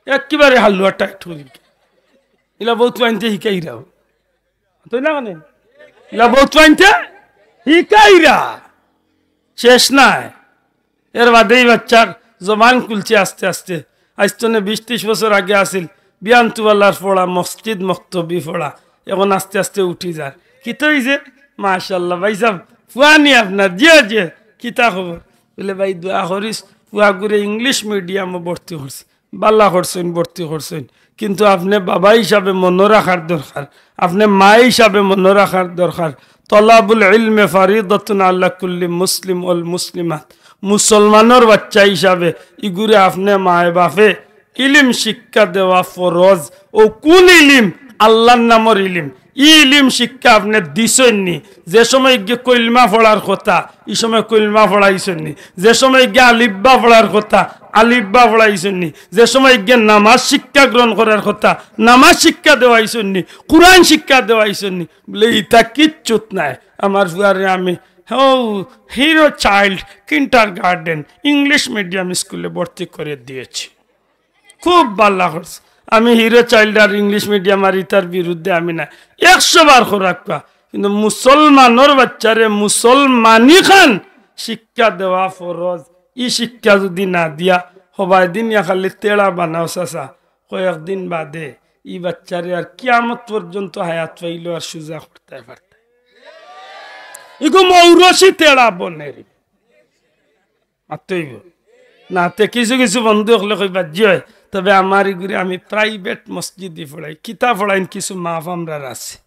একেবারে হালুয়া টাইট করি। ইলা বউ তুয়াইন্তে হিকাইরাও। তুই না মানে? ইলা বউ তুয়াইন্তে হিকাইরা। শেষ নায়। এর বাদে ই বাচ্চার জবান খুলছে আস্তে আস্তে। আইজ তনে বিশ ত্রিশ বছর আগে আছিল বিয়ানতুওয়ালার পড়া, মসজিদ মক্তবি পড়া, এখন আস্তে আস্তে উঠি যার। কিতা অইছে? মাশাআল্লাহ ভাইসাব, ফুয়া নি আপনার? জি, জি। কিতা খবর? বলে, ভাই, দোয়া করিস, ফুয়াগুরে ইংলিশ মিডিয়ামো ভর্তি করছি। বালা করছইন, ভর্তি করছইন, কিন্তু আপনে বাবা হিসাবে মনো রাখার দরকার, আপনে মা হিসাবে মনো রাখার দরকার। তলাবুল ইলমে ফারিদাতুন আলা কুল্লি মুসলিম ওয়াল মুসলিমাত। মুসলমানর বাচ্চা হিসাবে ইগুরে আপনে মায়ে বাফে ইলিম শিক্ষা দেওয়া ফরজ। ও কুন ইলিম? আল্লার নামর ইলিম। ই ইলিম শিক্ষা আপনে দিছইন নি? যে সময় ইগে কইলমা পড়ার কথা, ই সময় কইলমা পড়াইছইন নি? যে সময় ইগে আলিফবা পড়ার কথা, আলিফবা পড়াইছইন নি? যে সময় ইগে নামাজ শিক্ষা গ্রহণ করার কথা, নামাজ শিক্ষা দেওয়াইছইন নি? কুরআন শিক্ষা দেওয়াইছইন নি? বলে, ইতা কিচ্ছুত নাই। আমার ফুয়ারে আমি, ও, hero child kindergarten English medium স্কুলে ভর্তি করে দিয়েছি। খুব বালা করছে। আমি হিরো চাইল্ড আর ইংলিশ মিডিয়াম আর ইতার বিরুদ্ধে আমি না, একশো বার খোরাক পা। কিন্তু মুসলমানর বাচ্চারে মুসলমানি খান শিক্ষা দেওয়া ফরজ। ই শিক্ষা যদি না দিয়া হবায় দিন ইয়া খালি তেড়া বানাও চাচা, কয়েকদিন বাদে ই বাচ্চারে আর কিয়ামত পর্যন্ত হায়াত পাইলেও আর সুজা করতে পারতে। ইগু মৌরসি তেড়া বনের। মাততে অইবো। না, তে কিছু কিছু বন্ধু অকলে কইবা, "জি অয়, তবে আমার ইগুরে আমি প্রাইভেট মসজিদে পড়াই।" কিতা পড়াইন, কিছু মাফ আমরার আছে।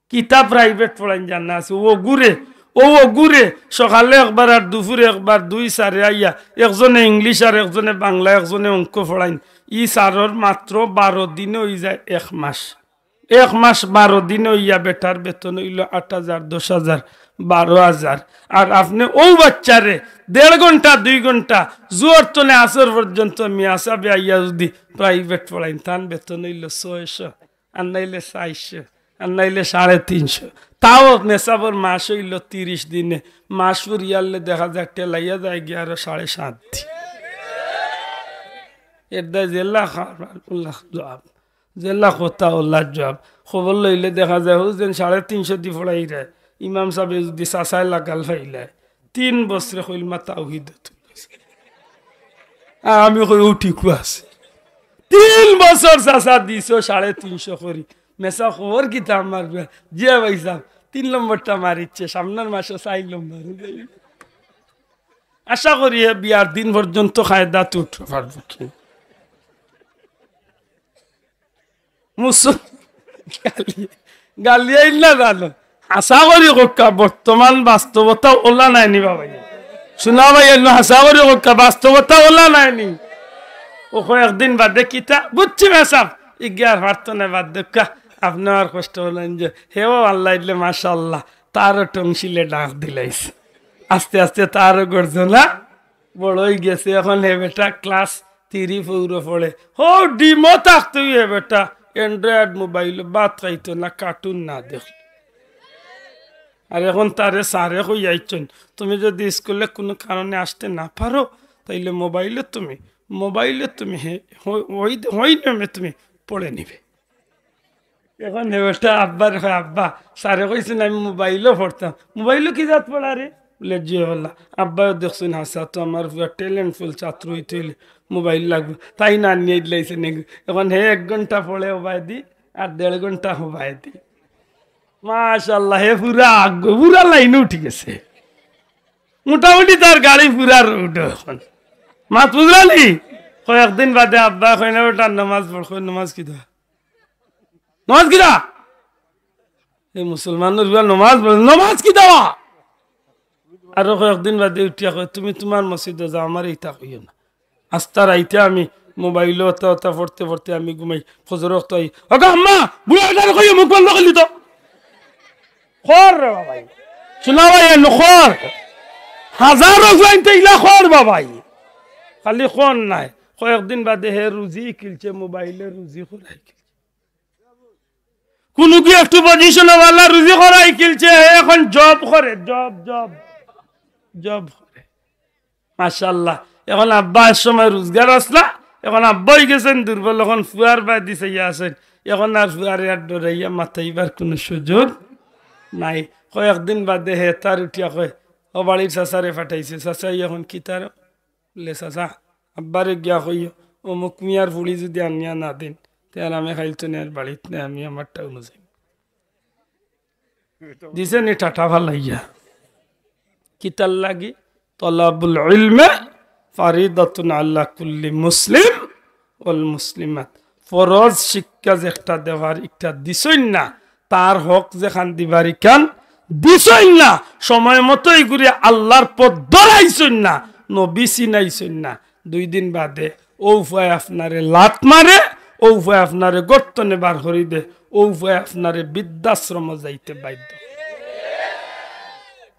কিতা প্রাইভেট পড়াইন জানা আছে। ও গুরে, ও, ও গুরে, সকালে একবার আর দুপুরে একবার দুই স্যারে আইয়া, একজনে ইংলিশ আর একজনে বাংলা, একজনে অঙ্ক পড়াইন। ই স্যারর মাত্র বারো দিনে অই যায় এক মাস। এক মাস বারো দিন অইয়া বেটার বেতন অইলো আট হাজার, দশ হাজার, বারো হাজার। আর আপনে অউ বাচ্চারে দেড় ঘন্টা, দুই ঘন্টা, জোহর তনে আসর পর্যন্ত মিয়া সাবে আইয়া যুদি প্রাইভেট পড়াইন, তান বেতন অইলো ছয়শো, আর নাইলে চাইরশো, আর নাইলে সাড়ে তিনশো। তাও মেসাবর মাস অইলো তিরিশ দিনে, মাস ফুরিয়ালে দেখা যায় টেলাইয়া যায় গিয়া আরো সাড়ে সাত দিন। এর দায় জেলা খাবার উল্লাহ জবাব। যেলা কথা অলার জবাব। খবর লইলে দেখা যায়, হউ যেন সাড়ে তিনশো দি পড়াইরায়, ইমাম সাবে যুদি চাচায় লাগাল পাইলায়, তিন বছরে কইলমা তাওহিদ তুলছে। আর আমি কই, "ও ঠিকউ আছে।" তিন বছর চাচা দিছো সাড়ে তিনশো করি। মেসা খবর কিতা আমার বিয়া? জিয়া ভাই সাহেব, তিন নম্বরটা মারিচ্ছে, সামনের মাসে চাইর নম্বর। আশা করি হে বিয়ার দিন পর্যন্ত কায়দাত উঠতে পারবো কি? মুসল-, গালি, গালি আইল না জানো? আশা করি কউক্কা, বর্তমান বাস্তবতা অলা নায়নি বাবা। শুনা ভাই, এমন আশা করি কউক্কা, বাস্তবতা অলা নায়নি। ও কয় একদিন বাদে কিতা? বুঝছি মেসাব, ইগিয়ার পারতো না বাদ দেউক্কা। আপনে আর কষ্ট অইলেন যে, হেও আল্লাহ ইলে মাশাআল্লাহ, তারও টংসিলে ডাক দিলাইছে। আস্তে আস্তে তারও গর্জনা বড় অই গেছে, এখন হে বেটা ক্লাস থ্রি ফোরো পড়ে। হউ ডিমো থাকতেউ হে বেটা Android মোবাইলো ভাত খাইতো না, কার্টুন না দেখলে। আর এখন তারে স্যারে কইয়া আইচ্ছইন, "তুমি যুদি স্কুলে কুনু কারণে আসতে না পারো, তাইলে মোবাইলো তুমি, মোবাইলো তুমি হে, হই, হই, হই নিয়মে তুমি পড়ে নিবে।" এখন হে বেটা আব্বারে কয়, "আব্বা, স্যারে কইছইন আমি মোবাইলো পড়তাম।" মোবাইলো কি জাত পড়া রে? বুলে, "জি অয় আল্লাহ।" আব্বায়ও দেখছইন, "হাছা তো, আমার পুয়া talented ছাত্র অইতে অইলে মোবাইল লাগবো।" তাইন আনিয়া দিলাইছে নেগু। এখন হে এক ঘন্টা পড়ে অবায়দি, আর দেড় ঘন্টা অবায়দি। মাশাআল্লাহ, হে পুরা আগ-, পুরা লাইনো উঠি গেছে। মোটামুটি তার গাড়ি পুরা রোড এখন। মাত বুঝলানি? কয়েকদিন বাদে আব্বায় কইন, "বেটা, নমাজ পড়।" কইন, "নমাজ কিতা? নমাজ কিতা?" এই মুসলমানর পুয়া নমাজ পড়ে, "নমাজ কিতা?" আরো কয়েকদিন বাদে উঠিয়া কয়, "তুমি তুমার মসজিদো যাও, আমারে ইতা কইও না।" আস্তা রাইতে আমি মোবাইলো অতা অতা পড়তে পড়তে আমি ঘুমাই, ফজর অক্ত অয়, "ওগো আম্মা, বুড়া বেটারে কইও মুখ বন্ধ করিলিতো।" কর রে বাবাই, শুনা ভাই, এন কর। হাজারো জুয়াইনতে ইলা কর বাবাই, খালি কর নায়। কয়েকদিন বাদে হে রুজি কিলছে, মোবাইলে রুজি করাই কিলছে। কুনু কি একটু পজিশনওয়ালা রুজি করাই কিলছে, হে এখন জব করে, জব, জব, জব করে। মাশাআল্লাহ। এখন আব্বা এক সময় রোজগার আছলা, এখন আব্বা অইগেছইন দুর্বল, এখন পুয়ার বায়দি চাইয়া আছইন। এখন আর পুয়ারে আর ডরাইয়া মাতাইবার কুনু সুযোগ নাই। কয়েকদিন বাদে হে তার উঠিয়া কয়, "ও বাড়ির চাচারে পাঠাইছে, চাচা, ই এখন কিতা রে?" বুলে, "চাচা, আব্বারে গিয়া কইও, অমুক মিয়ার ফুড়ি যুদি আনিয়া না দেইন, তে আর আমি কাইল থনে আর বাড়িত নাই, আমি আমার টাউনো যাইমু।" দিছে নি টাটা ফালাইয়া। কিতার লাগি? তলাবুল ইলমে ফারিদাতুন আলা কুল্লি মুসলিম ওয়াল মুসলিমাত। ফরজ শিক্ষা যেটা দেওয়ার, ইটা দিছইন না, তার হক যেখান দিবার ইখান দিছইন না, সময় মতো ইগুরে আল্লার পথ ধরাইছইন না, নবী চিনাইছইন না। দুই দিন বাদে অউ পুয়ায় আপনারে লাত মারে, অউ পুয়ায় আপনারে গর্ত থনে বার করি দে, অউ পুয়ায় আপনারে বৃদ্ধাশ্রমো যাইতে বাধ্য।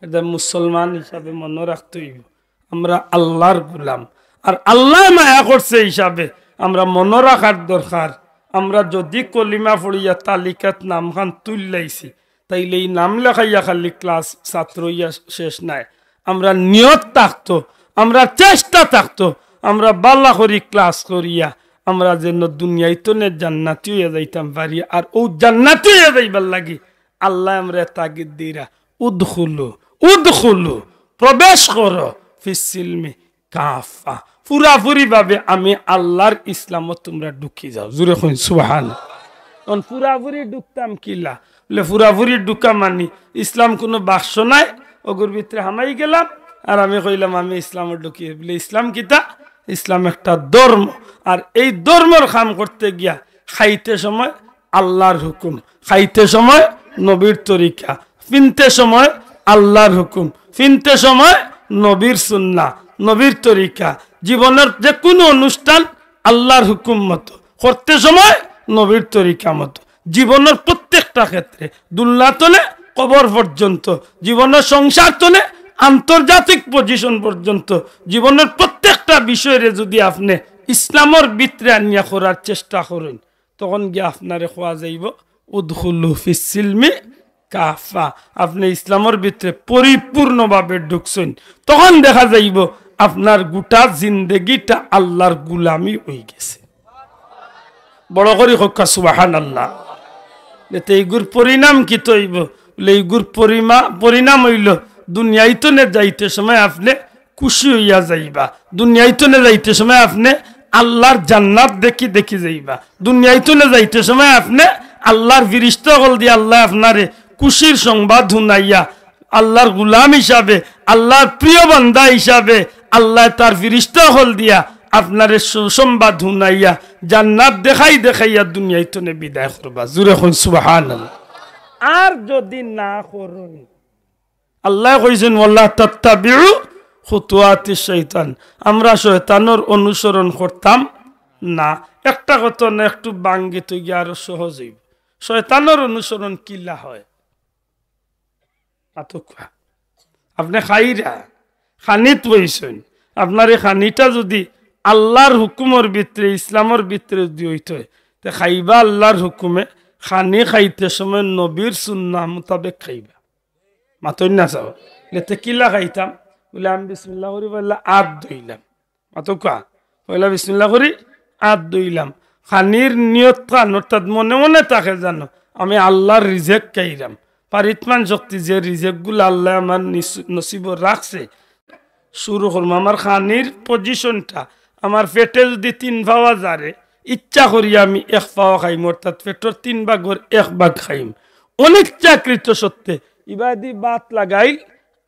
এটা মুসলমান হিসাবে মনো রাখতে অইবো, আমরা আল্লার গুলাম, আর আল্লায় মায়া করছে হিসাবে আমরা মনো রাখার দরকার। আমরা যুদি কলিমা পড়িয়া তালিকাত নামখান তুলিলাইছি, তাইলে ই নাম লেখাইয়া খালি ক্লাস ছাত্র অইয়া শেষ নায়। আমরা নিয়ত থাকতো, আমরা চেষ্টা থাকতো, আমরা বালা করি ক্লাস করিয়া আমরা যেন দুনিয়াইত থনে জান্নাতি অইয়া যাইতাম পারি। আর অউ জান্নাতি অইয়া যাইবার লাগি আল্লায় আমরারে তাগিদ দিরা, "উদখুলু, উদখুলু, প্রবেশ করো, ফিস সিলমি কাফা।" পুরাপুরি ভাবে আমি আল্লার ইসলামো তুমরা ঢুকি যাও। জুরে কইন সুবহান। এখন পুরাপুরি ঢুকতাম কিলা? বুলে, পুরাপুরি ঢুকা মানি ইসলাম কুনু বাক্স নায়, অগুর ভিতরে হামাই গেলাম, আর আমি কইলাম আমি ইসলামো ঢুকি। বুলে, ইসলাম কিতা? ইসলাম একটা ধর্ম, আর এই ধর্মর কাম করতে গিয়া খাইতে সময় আল্লার হুকুম, খাইতে সময় নবীর তরিকা, ফিনতে সময় আল্লার হুকুম, ফিনতে সময় নবীর সুন্নাহ, নবীর তরিকা। জীবনর যেকুনু অনুষ্ঠান আল্লার হুকুম মতো, করতে সময় নবীর তরিকা মতো। জীবনর প্রত্যেকটা ক্ষেত্রে, দুলনা থনে কবর পর্যন্ত, জীবনর সংসার থনে আন্তর্জাতিক পজিশন পর্যন্ত, জীবনর প্রত্যেকটা বিষয়রে যুদি আপনে ইসলামর ভিতরে আনিয়া করার চেষ্টা করইন, তখন গিয়া আপনারে কওয়া যাইবো, "উদখুলু ফিস সিলমি কাফা।" আপনে ইসলামর ভিতরে পরিপূর্ণভাবে ঢুকছইন, তখন দেখা যাইবো আপনার গোটা জিন্দেগিটা আল্লার গুলামি অইগেছে। বড় করি কউক্কা সুবহানাল্লাহ। এতে ইগুর পরিণাম কিতা অইবো? বুলে, ইগুর পরিমা-, পরিণাম অইলো, দুনিয়াইত থনে যাইতে সময় আপনে খুশি অইয়া যাইবা। দুনিয়াইত থনে যাইতে সময় আপনে আল্লার জান্নাত দেখি দেখি যাইবা। দুনিয়াইত থনে যাইতে সময় আপনে আল্লার ফিরিস্তা অকল দিয়া আল্লায় আপনারে খুশির সংবাদ হুনাইয়া, আল্লার গুলাম হিসাবে, আল্লার প্রিয় বান্দা হিসাবে, আল্লায় তার ফিরিস্তা অকল দিয়া আপনারে সুসংবাদ হুনাইয়া, জান্নাত দেখাই দেখাইয়া দুনিয়াইত থনে বিদায় করবা। জুরে কইন সুবহানাল্লাহ। আর যুদি না করইন, আল্লায় কইছইন, "ওয়ালা তাত্তাবিউ খুতুওয়াতিশ শাইতান।" আমরা শয়তানর অনুসরণ করতাম না। একটা কথা না, একটু বাঙ্গি তুই গিয়া আরো সহজ অইবো। শয়তানর অনুসরণ কিলা হয়? আতকুয়া। আপনে খাইরা, খানিত বইছইন। আপনার ই খানিটা যুদি আল্লার হুকুমর ভিতরে, ইসলামর ভিতরে যুদি অইতো, তে খাইবা আল্লার হুকুমে, খানি খাইতে সময় নবীর সুন্নাহ মোতাবেক খাইবা। মাতইন না চাও। লেতে কিলা খাইতাম? বুলে, "আমি বিসমিল্লাহ করি পয়লা আত ধইলাম।" মাতউক্কা। পয়লা বিসমিল্লাহ করি আত ধইলাম। খানির নিয়ত খান, অর্থাৎ মনে মনে থাকে জানো, "আমি আল্লার রিজেক খাইরাম।" পারিতমান শক্তি, যে রিজেকগুলা আল্লায় আমার নিস-, নসিবো রাখছে, শুরু করমু। আমার খানির পজিশনটা, আমার পেটো যুদি তিন পাওয়া যারে, ইচ্ছা করি আমি এক পাওয়া খাইমু, অর্থাৎ পেটর তিন ভাগর এক ভাগ খাইমু। অনিচ্ছাকৃত সত্ত্বে ইবাদি ভাত লাগাইল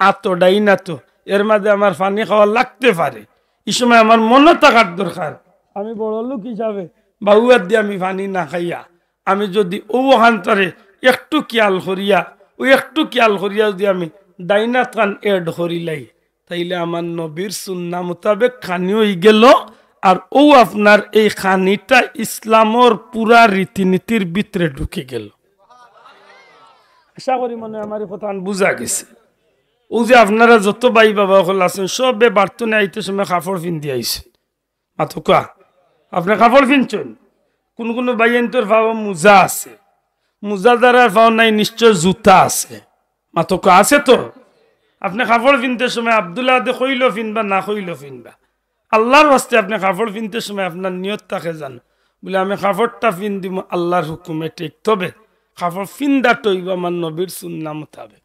আতো, ডাইন আতো, এর মাঝে আমার পানি খাওয়া লাগতে পারে। ই সময় আমার মনো থাকার দরকার, আমি বড় লোক হিসাবে বাউ আতদি আমি পানি না খাইয়া, আমি যুদি অউ অখানটারে একটু খিয়াল করিয়া, অউ একটু খিয়াল করিয়া যুদি আমি ডাইন আত খান add করিলাই, তাইলে আমার নবীর সুন্নাহ মোতাবেক খানি অইগেলো। আর অউ আপনার এই খানিটা ইসলামর পুরা রীতিনীতির ভিতরে ঢুকিগেলো। আশা করি মনে অয় আমার ই কথাখান বুঝা গেছে। অউ যে আপনারা যত ভাই বাবা অকল আছইন, সবে বাড়তনে আইতে সময় কাপড় পিন্দি আইছইন। মাতউক্কা, আপনে কাপড় পিনছইন? কুনু কুনু ভাইয়াইন্তর পাও মুজা আছে, মুজা যারার পাও নাই, নিশ্চয় জুতা আছে। মাতউক্কা, আছে তো? আপনে কাপড় পিনতে সময় আব্দুল আহাদে কইলো পিনবা, না কইলো পিনবা? আল্লার ওয়াস্তে আপনে কাপড় পিনতে সময় আপনার নিয়ত থাকে জানো, বুলে আমি কাপড়টা পিন্দিমু আল্লার হুকুমে, ঠিক, তবে কাপড় পিন্দাটা অইবো আমার নবীর সুন্নাহ মোতাবেক।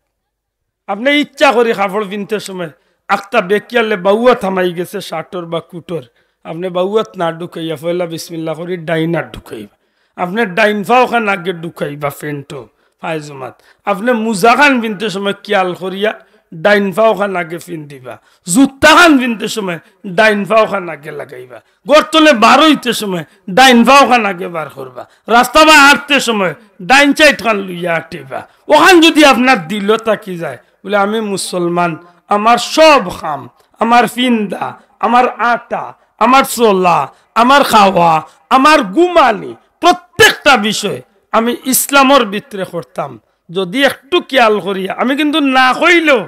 আপনে ইচ্ছা করি কাপড় পিনতে সময় আখতা বেকিয়ালে বাউ আত হামাই গেছে শার্টর বা কুটর, আপনে বাউ আত না ঢুকাইয়া পয়লা বিসমিল্লাহ করি ডাইন আত ঢুকাইবা। আপনে ডাইন পাও খান আগে ঢুকাইবা প্যান্টো, পায়জামাত। আপনে মুজা খান পিনতে সময় খিয়াল করিয়া ডাইন পাও খান আগে পিন্দিবা। জুতা খান পিনতে সময় ডাইন পাও খান আগে লাগাইবা। ঘর তনে বার অইতে সময় ডাইন পাও খান আগে বার করবা। রাস্তা বায় আটতে সময় ডাইন সাইড খান লইয়া আটিবা। অখান যুদি আপনার দিলো থাকি যায়, বুলে আমি মুসলমান, আমার সব কাম, আমার পিন্দা, আমার আটা, আমার চলা, আমার খাওয়া, আমার ঘুমানি, প্রত্যেকটা বিষয় আমি ইসলামর ভিতরে করতাম। যুদি একটু খিয়াল করিয়া, আমি কিন্তু না কইলেও,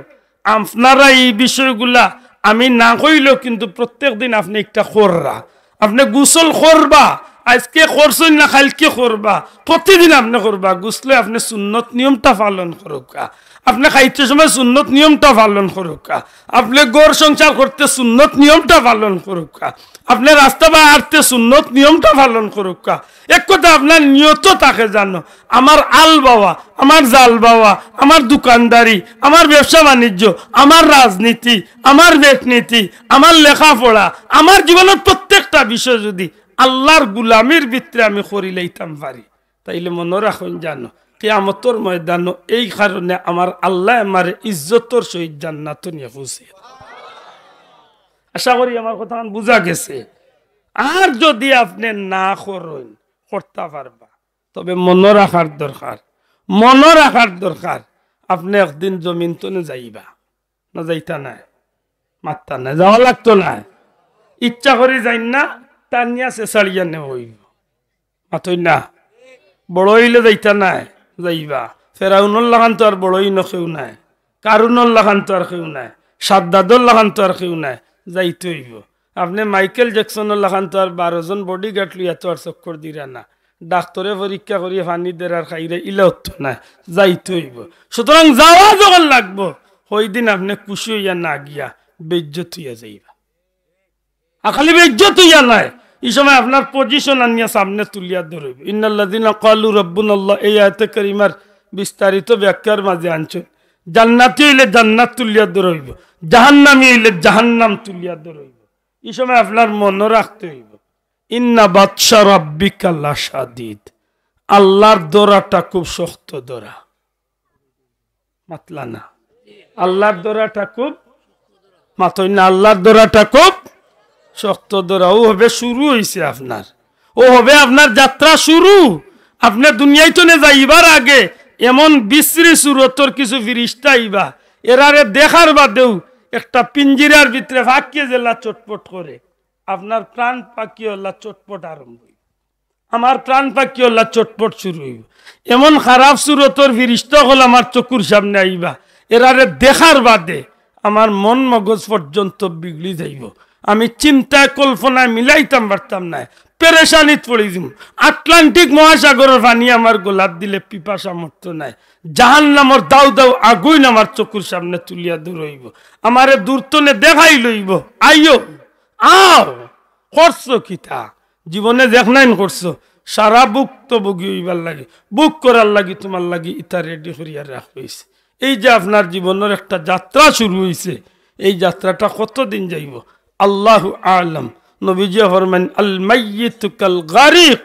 আপনারা ই বিষয়গুলা আমি না কইলেও কিন্তু প্রত্যেক দিন আপনে একটা কররা। আপনে গোসল করবা, আইজকে করছইন না, কাইলকে করবা, প্রতিদিন আপনে করবা। গোসলে আপনে সুন্নত নিয়মটা পালন করউক্কা, আপনে খাইতে সময় সুন্নত নিয়মটা পালন করউক্কা, আপনে ঘর সংসার করতে সুন্নত নিয়মটা পালন করউক্কা, আপনে রাস্তা বায় আটতে সুন্নত নিয়মটা পালন করউক্কা। এক কথা আপনার নিয়ত থাকে জানো, আমার আল বাওয়া, আমার জাল বাওয়া, আমার দোকানদারি, আমার ব্যবসা বাণিজ্য, আমার রাজনীতি, আমার বেটনীতি, আমার লেখাপড়া, আমার জীবনর প্রত্যেকটা বিষয় যুদি আল্লার গুলামির ভিতরে আমি করিলাইতাম পারি, তাইলে মনো রাখইন জানো, কিয়ামতর ময়দানো এই কারণে আমার আল্লায় আমারে ইজ্জতর সহিত জান্নাতো নিয়া পৌঁছে। আশা করি আমার কথাখান বুঝা গেছে। আর যুদি আপনে না করইন, করতা পারবা, তবে মনো রাখার দরকার, মনো রাখার দরকার, আপনে একদিন জমিন তনে যাইবা, না যাইতা নায়? মাততা নায়, যাওয়া লাগতো নায়। ইচ্ছা করি যাইন না, টানিয়া ছেছাড়িয়া নেওয়া অইবো। মাতইন না? বড় অইলে যাইতা নায়, যাইবা। ফেরাউনর লাখান তো আর বড় অইন কেউ নায়, কারুনর লাখান তো আর কেউ নায়, সাদ্দাদর লাখান তো আর কেউ নায়, যাইতে অইবো। আপনে মাইকেল জ্যাকসনর লাখান তো আর বারো জন bodyguard লইয়া তো আর চক্কর দিরা না। ডাক্তরে পরীক্ষা করিয়া পানি দের আর খাইরা ইলা অতো নায়, যাইতে অইবো। সুতরাং যাওয়া যখন লাগবো, হইদিন আপনে খুশি অইয়া না গিয়া বেইজ্জত অইয়া যাইবা। আর খালি বেইজ্জত অইয়া নায়, ই সময় আপনার position আনিয়া সামনে তুলিয়া ধরইবো। ইন্নাল্লাযীনা ক্বালু রাব্বুনাল্লাহ, এই আয়াতে কারিমার বিস্তারিত ব্যাখ্যার মাঝে আনছইন, জান্নাতি অইলে জান্নাত তুলিয়া ধরইবো, জাহান্নামী অইলে জাহান্নাম তুলিয়া ধরইবো। ই সময় আপনার মনো রাখতে অইবো, ইন্না বাতশা রাব্বিকা লাশাদীদ, আল্লার ধরাটা খুব শক্ত ধরা। মাতলা না? আল্লার ধরাটা খুব, মাতইন না, আল্লার ধরাটা খুব শক্ত ধরা। অউ হবে শুরু অইছে আপনার, অউ হবে আপনার যাত্রা শুরু। আপনে দুনিয়াইত তনে যাইবার আগে এমন বিশ্রী সুরতর কিছু ফিরিস্তা আইবা, এরারে দেখার বাদেউ একটা পিঞ্জিরার ভিতরে পাখিয়ে যেলা চটপট করে, আপনার প্রাণ পাখি অলা চটপট আরম্ভ অইবো। আমার প্রাণ পাখি অলা চটপট শুরু অইবো। এমন খারাপ সুরতর ফিরিস্তা অকল আমার চকুর সামনে আইবা, এরারে দেখার বাদে আমার মন মগজ পর্যন্ত বিগড়ি যাইবো। আমি চিন্তায় কল্পনায় মিলাইতাম পারতাম নায়, পেরেশানিত পড়ি যিমু। আটলান্টিক মহাসাগরর পানি আমার গলাত দিলে পিপাসা মরতো নায়। জাহান্নামর দাউ দাউ আগুইন আমার চকুর সামনে তুলিয়া ধরইবো, আমারে দূর তনে দেখাই লইবো, আইও, আও, করছো কিতা? জীবনে দেখনাইন করছো, সারা ভুক্তভোগী অইবার লাগি, ভোগ করার লাগি তুমার লাগি ইতা রেডি করিয়া রাখা অইছে। এই যে আপনার জীবনর একটা যাত্রা শুরু অইছে, এই যাত্রাটা কতদিন যাইবো, আল্লাহু আ'লাম। নবীজিয়ে ফরমাইন, "আল মাইয়িতু কাল গারিক",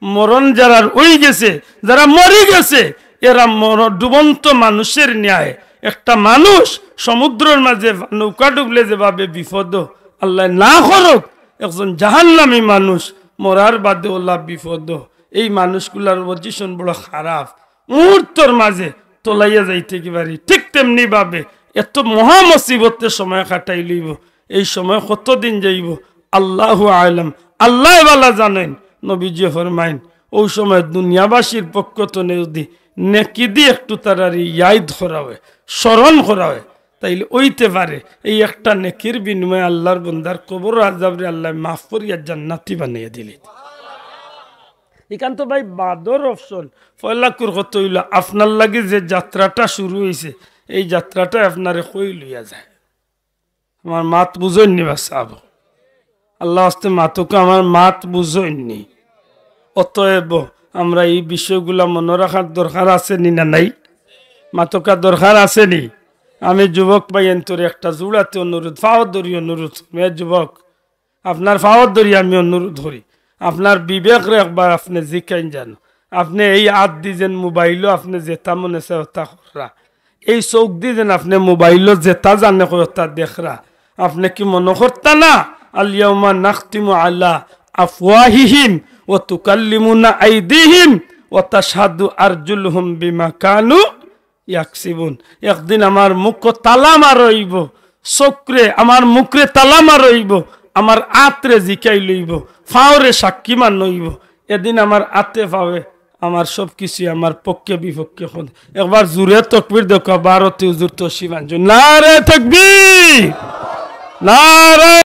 মরণ যারার অইগেছে, যারা মরিগেছে, এরা মর-, ডুবন্ত মানুষের ন্যায়। একটা মানুষ সমুদ্রর মাঝে নৌকা ডুবলে যেভাবে বিপদ, আল্লায় না করউক, একজন জাহান্নামী মানুষ মরার বাদে অলা বিপদ। এই মানুষগুলার পজিশন বড় খারাপ, মুহূর্তর মাঝে তলাইয়া যাইতে কি পারি। ঠিক তেমনি ভাবে এত মহা মুসিবতে সময় কাটাই লইবো, এই সময় কতদিন যাইবো, আল্লাহু আ'লাম, আল্লায় ভালা জানইন। নবীজিয়ে ফরমাইন, অউ সময় দুনিয়াবাসীর পক্ষ তনে যদি নেকি দি একটু তারারে ইয়াদ করা অয়, স্মরণ করা অয়, তাইলে অইতে পারে এই একটা নেকির বিনিময়ে আল্লার বন্দার কবর আযাবরে আল্লায় মাফ করিয়া জান্নাতি বানাইয়া দিলে। ইখান তো ভাই বাদর অপশন। পয়লা কুরকত অইলো, আপনার লাগি যে যাত্রাটা শুরু অইছে, এই যাত্রাটায় আপনারে কই লইয়া যায়। আমার মাত বুঝইননি বা সাব? আল্লার ওয়াস্তে মাতউক্কা, আমার মাত বুঝইননি? অতএব আমরা এই বিষয়গুলা মনো রাখার দরকার আছে নি না নাই? মাতউক্কা, দরকার আছে নি? আমি যুবক ভাইয়াইন্তরে একটা জুড়াতে অনুরোধ, ফাও ধরি অনুরোধ, মে যুবক, আপনার ফাও ধরি আমি অনুরোধ করি, আপনার বিবেকরে একবার আপনে জিকাইন যানো। আপনে এই আত দি যেন মোবাইলো আপনে যেতা মনে চায় অতা কররা, এই চউখ দি যেন আপনে মোবাইলো যেতা জানে কয় অতা দেখরা, আপনে কি মনো করতা না, "আল ইয়াউমা নাখতিমু আলা আফওয়াহিহিম ওয়া তুকাল্লিমুনা আইদিহিম ওয়া তাশহাদু আরজুলুহুম বিমা কানু ইয়াকসিবুন।" একদিন আমার মুখো তালা মারইবো, চউখরে, আমার মুখরে তালা মারইবো, আমার আতরে জিকাই লইবো, ফাওরে সাক্ষী মানইবো। এদিন আমার আতে ফাওয়ে আমার সব কিছু আমার পক্ষে বিপক্ষে। একবার জুরে তকবির দেউক্কা, বারোটি হুজুর তশরিফ আনছইন। নারায়ে তকবির, নারায়ে